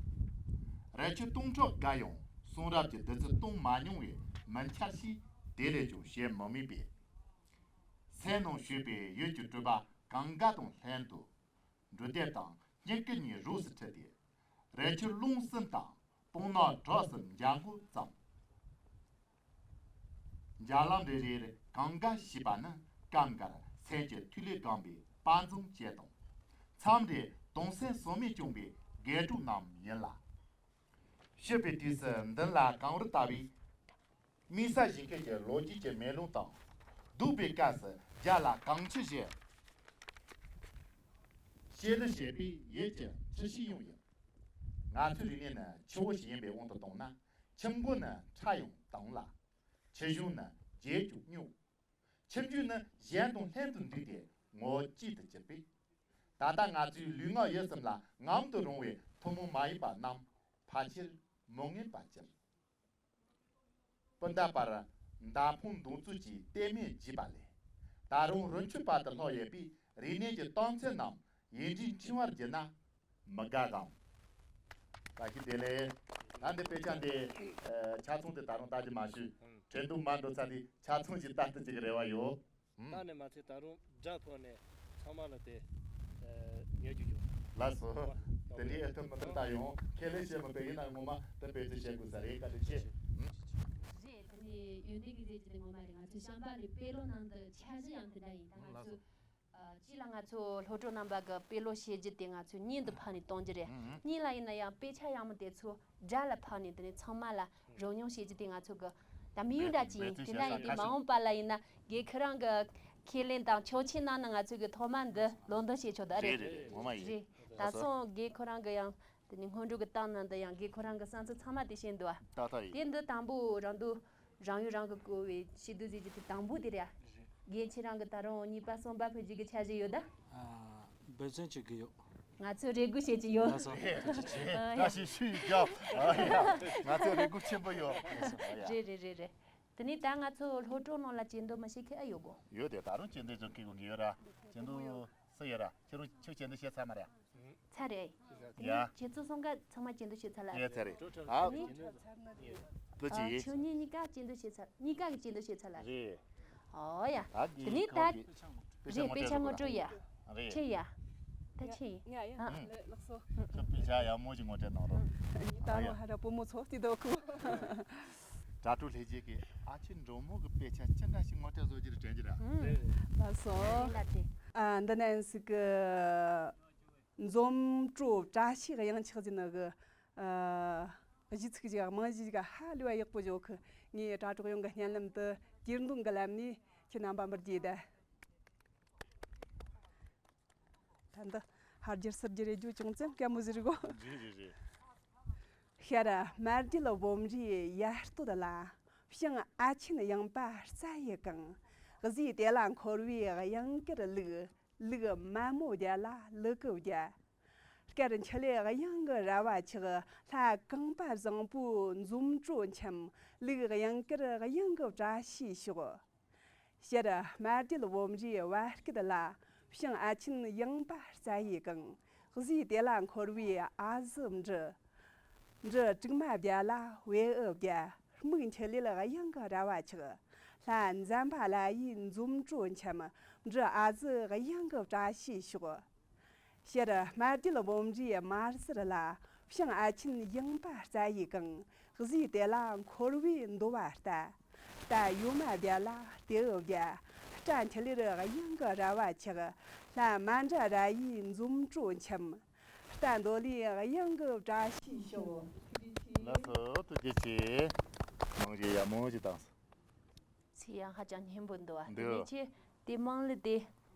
རི་ཁྱེར་སྟོང་ཕྲག་བརྒལ་ཡང་གསུང་རབ་ཀྱི་བདུད་རྩི་གཏོང་མ་མྱོང་བའི་མི་འཁྱར་ཞིག་དེ་ལས་ཀྱང་བྱེད་མི་ནུས་པས། སེམས་ནང་བཞུགས་པའི་ཡུལ་གྱི་སྤྲུལ་པ་གང་ག་དང་ལྷན་དུ། འབྲུ་དེབ་དང་སྨྱུ་གུ་གཉིས་རོགས་སུ་ཁྲིད་དེ། རི་ཁྱེར་ལུང་གསུམ་དང་སྤང་ནགས་བྲག་གསུམ་འཇམ་མགོ་བརྩམས། འཇམ་ལམ་རེ་རེར་གང་ག་ཞེས་པ་ནི་སྐབས་འགར་སེམས་ཀྱི་ཐིག་ལེ་གང་བའི་དཔལ་འཛོམས་ཅན་དང་། མཚམས་རེ་དུང་སེམས་ཟག་མེད་སྐྱོང་བའི་དགེ་གྲོགས་རྣམས་ཡིན་ལ། བཤུད་པའི་དུས་སུ་མདུན་ལ་གངས་རི་ལྟ་བུའི། དམིགས་བསལ་གཞིག་མཁན་གྱི་ལོ་རྒྱུས་ཀྱི་མེ་ལོང་དང་། སྡུག་པའི་སྐབས་སུ་རྒྱ་ལ་གངས་ཆུ་བཞིན། ཞེས་ལུས་བྱེད་པའི་ཡིད་ཀྱི་འཁྲུལ་ཞིག་ཡང་ཡིན། ང་ཚོའི་རིག་གནས་ནི་ཆུ་བོ་ཞིག་ཡིན་པའི་དབང་དུ་བཏང་ན། ཁྱིམ་མགོ་ནི་ཕྲ་ཡང་དྭངས་ལ། ཆུ་གཞུང་ནི་རྒྱས་ཀྱང་སྙོམས། ཁྱིམ་རྒྱུད་ནི་གཞན་དང་ལྷན་དུ་འདུས་ཏེ་ངོ་གཅིག་ཏུ་གྱུར་པས། ད་ལྟ་ང་ཚོའི་ལུས་ངག་ཡིད་གསུམ་ལ་ངམ་དུ་རུང་བའི་ཐུན་མོང་མ་ཡིན་པ་རྣམས་ཕལ་ཆེར་མི་མངོན་པར་གྱུར། སྤུན་ཟླ་བར་མདའ་འཕང་མདུང་རྩོད་ཀྱི་གཏམ་མེད་བརྗེད་པ་ལས། ད་རུང་རི་ཁྱེར་བར་དུ་ལྷག་ཡོད་པའི་རིག་གནས་ཀྱི་རྟགས་མཚན་རྣམས་ཡིག་འབྲུའི་འཕྲེང་བར་བསྒྱུར་ན་མི་དགའ་གམ། བཀྲ་ཤིས་བདེ་ལེགས། ད་འདི་དཔེ་ཆ་འདི་ཨ་ཆ་ཚང་དེ་ད་རུང་ལྟ་རྒྱུ་མ་ཞུས། དྲན་གདུང་མར་འགྲོ་ཚར་དུས་ཆ་ཚང་ཞིག་ལྟ་ཐུབ་ཀྱི་རེ་བ་ཡོད། ད་ནས་མ་ཚད་ད་རུང་སྒྲ་ཕབ་ནས་ཚང་མ་ལ་དེ་ཉོ་རྒྱུ་ཡོད། ལགས་སོ། དེ་འདྲའི་ཨེ་ཐུབ་མི་ཐུབ་ད་ཡོང་ཁས་ལེན་བྱེད་མི་དཔེ་ཡིན་ན་ངོ་མ་དེ་དཔེ་དེ་བྱེད་དགོས་ས་རེད། བཀའ་དྲིན་ཆེ། རེད། དེ་ནས་ཡོན་ཏན་གྱི་རྫས་ཀྱི་དེ་ངོ་མ་རེད། ང་ཚོའི་བྱམས་པ་ནས་དཔེ་ཀློག་ནང་དུ་འཆར་གཞི་ཡང་དེ་འདྲ་ཡིན། ད་ང་ཚོ་ཨ་གཅིག་ལ་ང་ཚོ་སློབ་གྲོགས་རྣམ་པ་གི་དཔེ་ཀློག་བྱེད་རྒྱུ་དེ་ང་ཚོས་བརྙན་དུ་ཕབ་ནས་གཏོང་རྒྱུ་རེད། གཉིས་ལ་ཡིན་ན་ཡང་དཔེ་ཆ་ཡག་མོ་དེ་ཚོ་སྒྲ་ལ་ཕབ་ནས་དེ་ནས་ཚང་མ་ལ་རོལ་མྱོང་བྱེད་རྒྱུ་དེ་ང་ཚོ་གི་ད་དམིགས་ཡུལ་འདྲ་ཅིག་ཡིན། དེ་འདྲ་ཡིན་དུས་མ་འོངས་པ་ལ་ཡིན་ན་རྒན་ཁོ་རང་གི་ཁས་ལེན་དང་ཆོག་མཆན་གནང་ན་ང་ཚོ་གི་ཐོག་མ་འདི་ལོ་འདོན་བྱེད་ཆོག་ད་རེད། རེད་རེད་རེད། ངོ་མ་ཡིན། རེད། ད་སོང་རྒན་ཁོ་རང་གི་ཡང་དེ་ནས་སྔོན་འགྲོ་གི་བཏང་ན་འདི་ཡང་རྒན་ཁོ་རང་གི་བསམ་ཚུལ་ཚང་མ་དེ་བཤད་འདུག་ཨ། ཏག་ཏག་ཡིན། དེ་འདི་དང་པོ་རང་དུ་རང་ཡུལ་རང་གི་བཀོལ་བའི་ཤེས་ལྡན་ཟེར་རྒྱུ་དེ་དང་པོ་དེ་རེད། རྒན་ཁྱེད་རང་གི་ད་རུང་གཉིས་པ་གསུམ་པ་ཕུལ་རྒྱུ་གི་འཆར་གཞི་ཡོད་ད། ཨ། འབད་བརྩོན་བྱེད་ཀྱི་ཡོད། ང་ཚོས་རེ་སྒུག་བྱེད་ཀྱི་ཡོད། ལགས་སོ། བཀྲ་ཤིས་ཤུ་ཡི་རྒྱབ། ང་ཚོས་རེ་སྒུག་ཆེན་པོ་ཡོད། རེད་རེད་རེད་རེད། དེ་ནས་ད་ང་ཚོ་སློབ་གྲོགས་ནང་ལ་གཅིག་འདོན་མི་བྱེད་མཁན་ཨེ་ཡོད་གོ། ཡོད་དེ་ད་རུང་གཅིག་འདོན་ཅུང་ཁེ་གོ་གི་ཡོད་ར། གཅིག་འདོན་སུ་ཡོད་ར། ཁྱེད་རང་ཁྱོད་གཅིག་འདོན་བྱས་ཚར་མ་ར། ཚར་རེད། དེ་ཡ། ནས་ཁྱེད་ཚོ་གསུམ་ཀ་ཚང་མ་གཅིག་འདོན་བྱས་ཚར་ལ། ཡ་ཚར་རེད། ཨ། ནི། བུ་ཨ་ཅི། ཁྱོད་གཉིས་གཉིས་ཀ་གཅིག་འདོན་བྱས་ཚར། གཉིས་ཀ་གི་གཅིག་འདོན་བྱས་ཚར་ལ། རེད། ཨོ་ཡ། ད་དེ་ནས་ད། རེད། དཔེ་ཆ་ངོ་སྤྲོད་ཡ། རེད། ཁྱེད་ཡ། ད་ཁྱེད་ཡ། ང་ཡ། ཨ། ལགས་སོ། ཁྱོད་དཔེ་ཆ་ཡག་མོ་ཞིག་ངོ་སྤྲོད་གནང་རོགས། ད་རུང་ཧ་ར་བུ་མོ་ཚོ་དེ་འདུག་གོ། དྲ་གྲོགས་ལྷན་རྒྱས་ཀྱིས་ཨ་ཆེ་འབྲོག་མོ་གི་དཔེ་ཆ་ཅི་འདྲ་ཞིག་ངོ་སྤྲོད་བཟོ་རྒྱུ་རེད་དྲན་གྱི་ར། ལགས་སོ། ལ་དེ། ཨ་འདི་ནས་ཟིག་གི། འཛོམས་དྲོ་བཀྲ་ཤིས་གཡང་ཆགས་ཟེར་ནི་གི་ཨ་གཞས་ཚིག་ཅིག་རྨང་གཞི་ཅིག་ཧ་ལས་པ་ཡག་པོ་བཟོ་གི། ངས་དྲ་གྲོགས་ཡོངས་ཀྱི་སྙན་ལམ་དུ་གྱེར་འདོན་གྱི་ལམ་ནས་ཁྱེད་རྣམ་པ་འབུལ་རྒྱུ་ཡིན་ད། ད་འདི་ཧར་རྒྱུ་ཚུར་རྒྱུ་རེ་རྒྱུ་ཅུང་ཙམ་སྐད་མོ་ཟིག་རེད་གོ། རེད་རེད་རེད། ཤར་རྨ་རྒྱལ་བུམ་རའི་ཡ་སྟོད་ལ། བྱང་ཨ་ཆེན་གཡང་པ་རྩྭ་ཡིས་གང་། གཟིགས་དེ་ལ་འཁོར་བའི་གཡང་དཀར་ལུག། ལུག་དམར་མོ་བརྒྱ་ལ་ལུ་གུ་བརྒྱ། སྐར་འཁྱིལ་ལས་གཡང་གི་ར་བ་ཆགས། ལྷ་རྐང་པ་བཟང་པོའི་འཛུམ་དྲོ་འཆམ། ལུག་གཡང་དཀར་གཡང་གི་བཀྲ་ཤིས་ཤོག། ཤར་རྨ་རྒྱལ་བུམ་རའི་བར་སྐད་ལ། བྱང་ཨ་ཆེན་གཡང་པ་རྩྭ་ཡིས་གང་། གཟིགས་དེ་ལ་འཁོར་བའི་ཨ་ཟི་འབྲི། འབྲི་དྲུག་མ་བརྒྱ་ལ་བེའུ་བརྒྱ། སྨུག་འཁྱིལ་ལས་གཡང་གི་ར་བ་ཆགས། ལྷ་འཛམ་བུ་གླིང་ཡི་འཛུམ་དྲོ་འཆམ། འབྲི་ཨ་ཟི་གཡང་གི་བཀྲ་ཤིས་ཤོག། ཤར་རྨ་རྒྱལ་བུམ་རའི་མར་ཟུར་ལ། བྱང་ཨ་ཆེན་ཡངས་པ་རྩྭ་ཡིས་གང་། གཟིགས་དེ་ལ་འཁོར་བའི་འདུ་བ་ལྟ། རྟ་ཡོ་མ་བརྒྱ་ལ་སྟེའུ་བརྒྱ། སྐྲ་འཁྱིལ་ལེར་གཡང་གི་ར་བ་ཆགས། ལྷ་མ་འདྲ་ར་ཡི་འཛུམ་དྲུག་འཆམ། རྟ་འདོ་ལའི་གཡང་གི་བཀྲ་ཤིས་ཤོག། ལགས་སོ། ཐུགས་རྗེ་ཆེ། རྨང་གཞི་ཡག་མོ་ཞིག་བཏང་སོང་། ཚིག་ཡང་ཧ་ཅང་སྙན་པོ་འདུག་བ། འདུག་དེ་ནས་ཁྱེད་དེ་མང་ལི་དེ་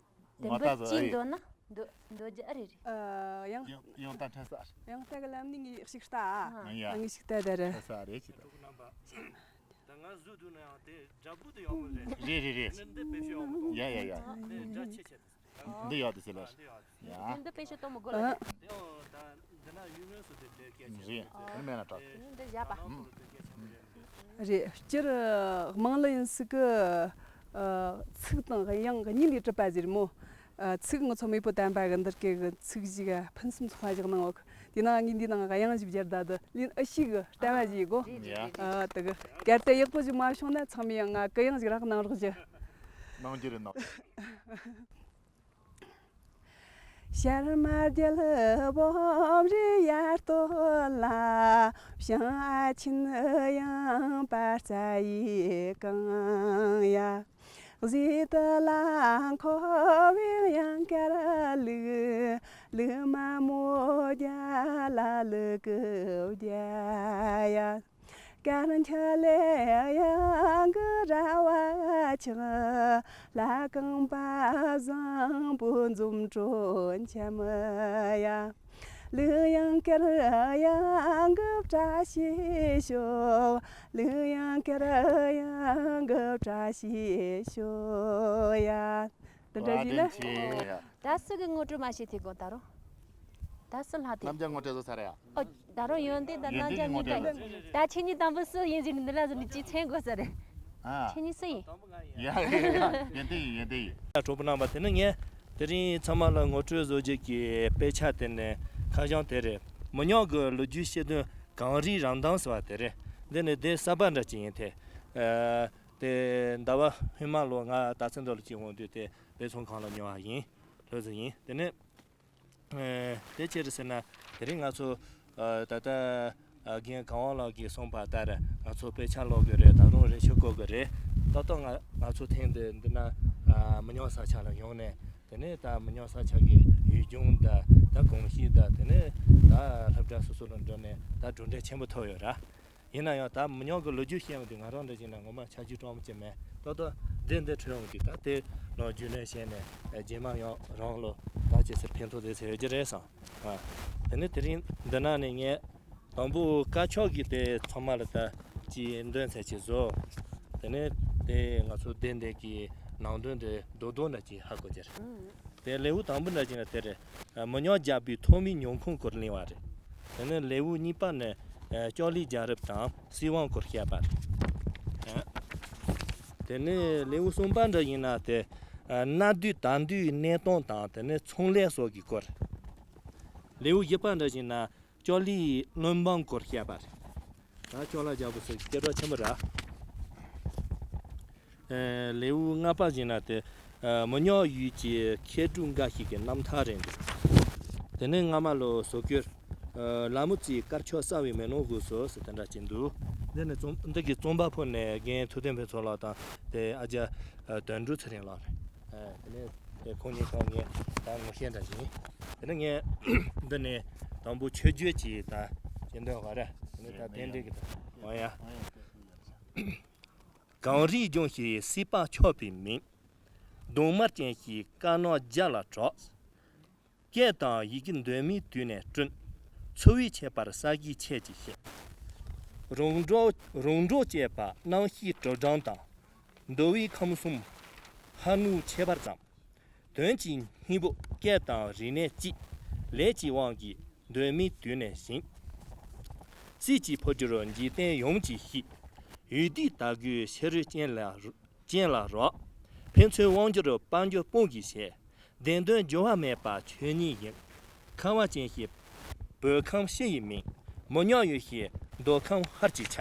དེ་ང་འབུ་ལྟ་ཅི་ཟིག་འདོད་ན་འདོད་འདོད་རྒྱུ་ཨ་རེ་རེད། ཨ། ཡང་ཡང་ཡང་ལྟ་འཕྲད་ས་རེད། ཡང་ལྟ་གི་ལམ་ནས་ངས་ཞིག་ལྟ་ཨ། ཨ། ཡ། ངས་ཞིག་ལྟ་ད་རེད། འཕྲད་ས་རེད་ཅི་ད། ད་ང་བཟོས་འདུག་ན་ཡང་དེ་འདྲ་པོ་དེ་ཡག་པོ་རེད། རེད་རེད་རེད། ནི་འདི་དཔེ་ཤོད་ཡག་པོ་འདུག་ཡ་ཡ་ཡ། དེ་འདྲ་ཆེ་ཆེ། འདི་ཡག་དེ་ཟེར་ལ། ཡ། འདི་འདི་དཔེ་ཤོད་གཏོང་མི་དགོས་ལ། ཨ། དེ་ཡང་ད་འདི་ན་ཡུལ་ངོས་སུ་དེ་འདྲའི་སྐད་ཆ་རེད། དེ་མེད་ན་དྲག་གི། འདི་བཞག་པ། ཨ། རེད། སྤྱིར་དམངས་གླུ་ཡིན་སྲིད་གི། ཨ། ཚིག་དང་དབྱངས་གཉིས་ལས་གྲུབ་པ་ཟེར་མོ། ཨ། ཚིག་ང་ཚོ་མེས་པོ་དམ་པ་གི་འདི་སྐད་གི་ཚིག་ཞིག་ཕུན་སུམ་ཚོགས་པ་ཞིག་གནང་འོག་དེ་ནང་ངས་འདི་ནང་དབྱངས་ཞིག་སྦྱར་ད་དུ་ལན་ཨི་ཤི་གི་ལྟ་བ་ཞིག་གོ། རེད་རེད་རེད། ཨ། དེ་གི་གལ་ཏེ་ཡག་པོ་ཞིག་མ་བྱུང་ན་ཚང་མས་ཡང་ང་གུ་ཡངས་ཞིག་རག་གནང་རོགས་ཞུ། གནང་རྒྱུ་རེད་གནང་། ཤར་མ་རྒྱལ་བོམ་རི་ཡར་སྟོད་ལ། བྱང་ཨ་ཆེན་ཡངས་པ་རྩྭ་ཡིས་གང་ཡ། གཟིགས་དེ་ལ་འཁོར་བའི་གཡང་དཀར་ལུག་ལུག་མ་མོ་བརྒྱ་ལ་ལུ་གུ་བརྒྱ་ཡ། དཀར་འཁྱིལ་ལེ་གཡང་གི་ར་བ་ཆགས། ལྷ་རྐང་པ་བཟང་པོ་འཛུམ་དྲུག་འཆམ་ཡ། ལུག་གཡང་དཀར་གཡང་གི་བཀྲ་ཤིས་ཤོག། ལུག་གཡང་དཀར་གཡང་གི་བཀྲ་ཤིས་ཤོག་ཡ། དེ་འདྲ་ཞིག་ན། བཀའ་དྲིན་ཆེ། ད་སུ་གི་ངོ་སྤྲོད་མ་བྱེད་དེ་གོ་ད་རུང་། ད་སུ་ལྷག་དེ། རྣམ་རྒྱལ་ངོ་སྤྲོད་བཟོ་ཚར་ཡ། ཨོ། ད་རུང་ཡོན་ཏན་དང་རྣམ་རྒྱལ་གཉིས་ཀ་ཡིན། ད་ཁྱེད་གཉིས་དང་པོ་སུ་ཡིན་ཟེར་ནས་འདི་ལ་ཟེར་ནས་ཅིག་མཚན་དགོས་ས་རེད། ཨ། ཁྱེད་གཉིས་སུ་ཡིན། ཡ་ཡ་ཡ། ཡོན་ཏན་ཡིན། ཡོན་ཏན་ཡིན། གྲོགས་པོ་རྣམ་པ། དེ་ནི་ངས་དེ་རིང་ཚང་མ་ལ་ངོ་སྤྲོད་བཟོ་རྒྱུ་གི་དཔེ་ཆ་དེ་ནི་ཁ་བྱང་དེ་རེད། མི་ཉག་གི་ལོ་རྒྱུས་བཤད་དོན་གངས་རིའི་རང་མདངས་ཟེར་བ་དེ་རེད། འདི་ནི་སྡེ་གསར་པ་འདྲ་ཅིག་ཡིན་ཏེ། ཨ། དེ་ཟླ་བ་སྔོན་མ་ལོ་ང་སྟག་ཚང་མདོ་ལ་སྐྱེས་འོང་དུས་དེ་དཔེ་ཚོང་ཁང་ལ་ཉོ་བ་ཡིན། ལོ་ཟིག་ཡིན། དེ་ནས། ཨེ། དེ་ཅི་རེད་ཟེར་ན། དེ་རིང་ང་ཚོ། ཨ། ད་ལྟ། ཨ། རྒན་གངས་དབང་ལགས་ཀྱིས་གསུངས་པ་ལྟར་ང་ཚོ་དཔེ་ཆ་ཀློག་དགོས་རེད། ད་རུང་རེ་ཞུ་དགོས་ཀྱི་རེད། ཏག་ཏག་ང་ང་ཚོ་ཐེངས་འདི་འདི་ན། ཨ། མི་ཉག་ས་ཆ་ལ་ཡོང་ནས། དེ་ནས་ད་མི་ཉག་ས་ཆ་གི་ཡུལ་ལྗོངས་དང་། ད་གོམས་གཤིས་དང་། དེ་ནས་ད་སློབ་གྲྭ་སོ་སོ་ལ་འགྲོ་ནས་ད་གྲུབ་འབྲས་ཆེན་པོ་ཐོབ་ཡོད་ར། ཡིན་ན་ཡང་ད་མི་ཉག་གི་ལོ་རྒྱུས་བཤད་ཡོང་དུས་ང་རང་འདྲ་བྱས་ན་ངོ་མ་ཆ་རྒྱུས་སྤྲོ་མོ་ཅིག་མེད། ཏག་ཏག་འདི་འདི་འཕྲོད་ཡོང་དུས་ད་དེ་ནང་རྒྱུས་ལོན་བྱས་ནས། ཨ། རྗེས་མ་ཡང་རང་ལོ་ད་ཅི་ཟེར་ཕན་ཐོགས་དེ་ཚོ་ཡོད་ཀྱི་རེད་བསམ། ཨ། དེ་ནས་དེ་རིང་འདི་ན་ནས་ངས་དང་པོ་དཀར་ཕྱོགས་ཀྱི་དེ་ཚང་མ་ལ་ད་ཅི་འདོན་ཚད་ཅིག་བཟོ། དེ་ནས་དེ་ང་ཚོ་སྡེ་འདི་གི་ནང་དོན་དེ་རྡོག་རྡོག་འདྲ་ཅིག་ཧ་གོ་རྒྱུ་རེད། དེ་ལེའུ་དང་པོ་འདྲ་ཅིག་ན་དེ་རེད། མི་ཉག་རྒྱལ་པོའི་ཐོག་མའི་ཉིན་གུང་སྐོར་གླེང་བ་རེད། དེ་ནས་ལེའུ་གཉིས་པ་ནི་ལྕགས་ལའི་རྒྱལ་རབས་དང་སྲིད་དབང་སྐོར་བཤད་པ་རེད། དེ་ནས་ལེའུ་གསུམ་པ་འདྲ་ཡིན་ན་དེ་གནའ་དུས་ད་ལྟའི་གནས་སྟངས་དང་། དེ་ནས་ཚོང་ལས་སོགས་ཀྱི་སྐོར། ལེའུ་བཞི་པ་འདྲ་ཡིན་ན་ལྕགས་ལའི་བློན་འབངས་སྐོར་བཤད་པ་རེད། ད་ལྕགས་ལ་རྒྱལ་པོ་ཟེར་སྐད་གྲགས་ཆེན་པོ་རེད། ཨེ། ལེའུ་ལྔ་པ་ཟིན་ན་དེ། ཨ། མི་ཉག་ཡུལ་གྱི་མཁས་གྲུབ་འགའ་ཞིག་གི་རྣམ་ཐར་རེད་འདུག་དེ་ནས་སྔ་མ་ལོ་བཟོ་བཀོད། ཨ། ལ་མོ་རྩིས་དཀར་ཕྱོགས་གསལ་བའི་མེ་ལོང་དགོས་སོ་ཟེར་དེ་འདྲ་ཅིག་འདུག་འདི་ནི་རྩོམ་འདི་གི་རྩོམ་པ་པོ་ནི་རྒན་ཐུབ་བསྟན་ཕུན་ཚོགས་ལགས་དང་དེ་ཨ་ཅག་ཨ། དོན་གྲུབ་ཚེ་རིང་ལགས་རེད། ཨ། དེ་ནས་དེ་ཁོང་གཉིས་ཁོང་གཉིས་ད་ངོ་ཤེས་འདྲ་ཞིག་ཡིན། དེ་ནས་ངས་འདི་ནས་དང་པོ་མཆོད་བརྗོད་ཅིག་ད་ཅིག་འདོན་བ་རེད། དེ་ནས་ད་དེ་འདྲའི་གི་ད་འོ་ཡ། གངས་རིའི་ལྗོངས་ཀྱི་སྲིད་པ་ཆགས་པའི་མིང་། གདོང་དམར་ཅན་གྱི་དཀར་ནག་རྒྱ་ལ་གྲགས། སྐད་དང་ཡི་གེ་གདོད་མའི་དུས་ནས་བསྐྲུན། འཚོ་བའི་ཁྱད་པར་ས་གཞིའི་ཆས་ཀྱིས་བཤད། རོང་འབྲོག་རོང་འབྲོག་བཅས་པ་རྣམ་ཤེས་དྲིལ་བསྒྲགས་དང་། འདུལ་བའི་ཁམས་གསུམ་ཧ་ནུ་ཁྱད་པར་ཙམ། དོན་གྱི་སྙིང་པོ་སྐད་དང་རིག་གནས་གཅིག་ལས་ཀྱི་དབང་གིས་གདོད་མའི་དུས་ནས་བཞེངས། སྲིད་ཀྱི་འཕོ་འགྱུར་འཇིག་རྟེན་ཡོངས་ཀྱིས་ཤེས། འོད་སྡེའི་དར་གོས་ཕྱི་རོལ་སྤྱན་ལ་སྤྱན་ལ་རག་ཕན་ཚུན་དབང་སྒྱུར་དཔལ་འབྱོར་དཔུང་གིས་བྱེད། བདེན་དོན་འགྱུར་བ་མེད་པ་ཆོས་ཉིད་ཡིན། ཁ་བ་ཅན་ཞེས་བོད་ཁམས་ཕྱི་ཡི་མིང་། མི་ཉག་ཡུལ་ཞེས་མདོ་ཁམས་ཧར་གྱི་ཆ།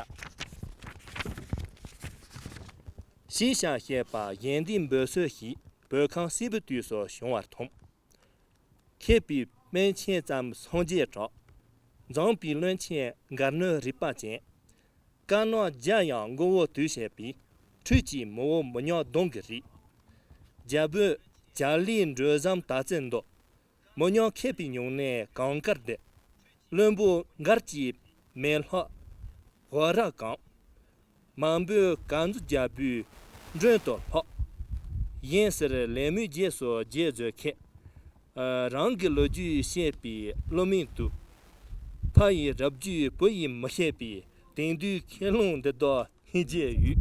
ཤིང་ཤ་ཞེས་པ་གཞན་སྡེའི་འབོད་སྲོལ་ཞིག་བོད་ཁམས་སིལ་བུའི་དུས་སུ་བྱུང་བར་མཐོང་། མཁས་པའི་པཎ་ཆེན་ཙམ་སངས་རྒྱས་གྲགས། བཟང་པོའི་བློན་ཆེན་མགར་ནོར་རིག་པ་ཅན། བཀའ་གནང་རྒྱ་ཡང་མགོ་བོ་དུས་བྱས་པའི། འཕྲུལ་གྱི་མི་བོ་མི་ཉག་གདོང་གི་རིགས། རྒྱ་བོད་རྒྱ་ལིའི་འགྲོས་བཟང་དར་ཚེ་འདོད། མི་ཉག་མཁས་པའི་སྨྱུང་གནས་གངས་དཀར་འདི། བློན་པོ་མགར་གྱི་མེ་ལྷ་ཧོ་ར་གང་། མང་པོས་གང་མཛོད་རྒྱལ་པོའི་མགྲོན་དུ་ལྷག། གཞན་ཟེར་ལས་མོས་རྗེས་སུ་རྗེས་བཟོད་མཁས། རང་གི་ལོ་རྒྱུས་བཤད་པའི་བློ་མིག་ཏུ། ཕ་ཡི་རབ་རྒྱུད་བུ་ཡིས་མི་ཤེས་པའི། དེང་དུས་ཁས་ལོངས་འདི་དག་སྙིང་རྗེ་ཡོད།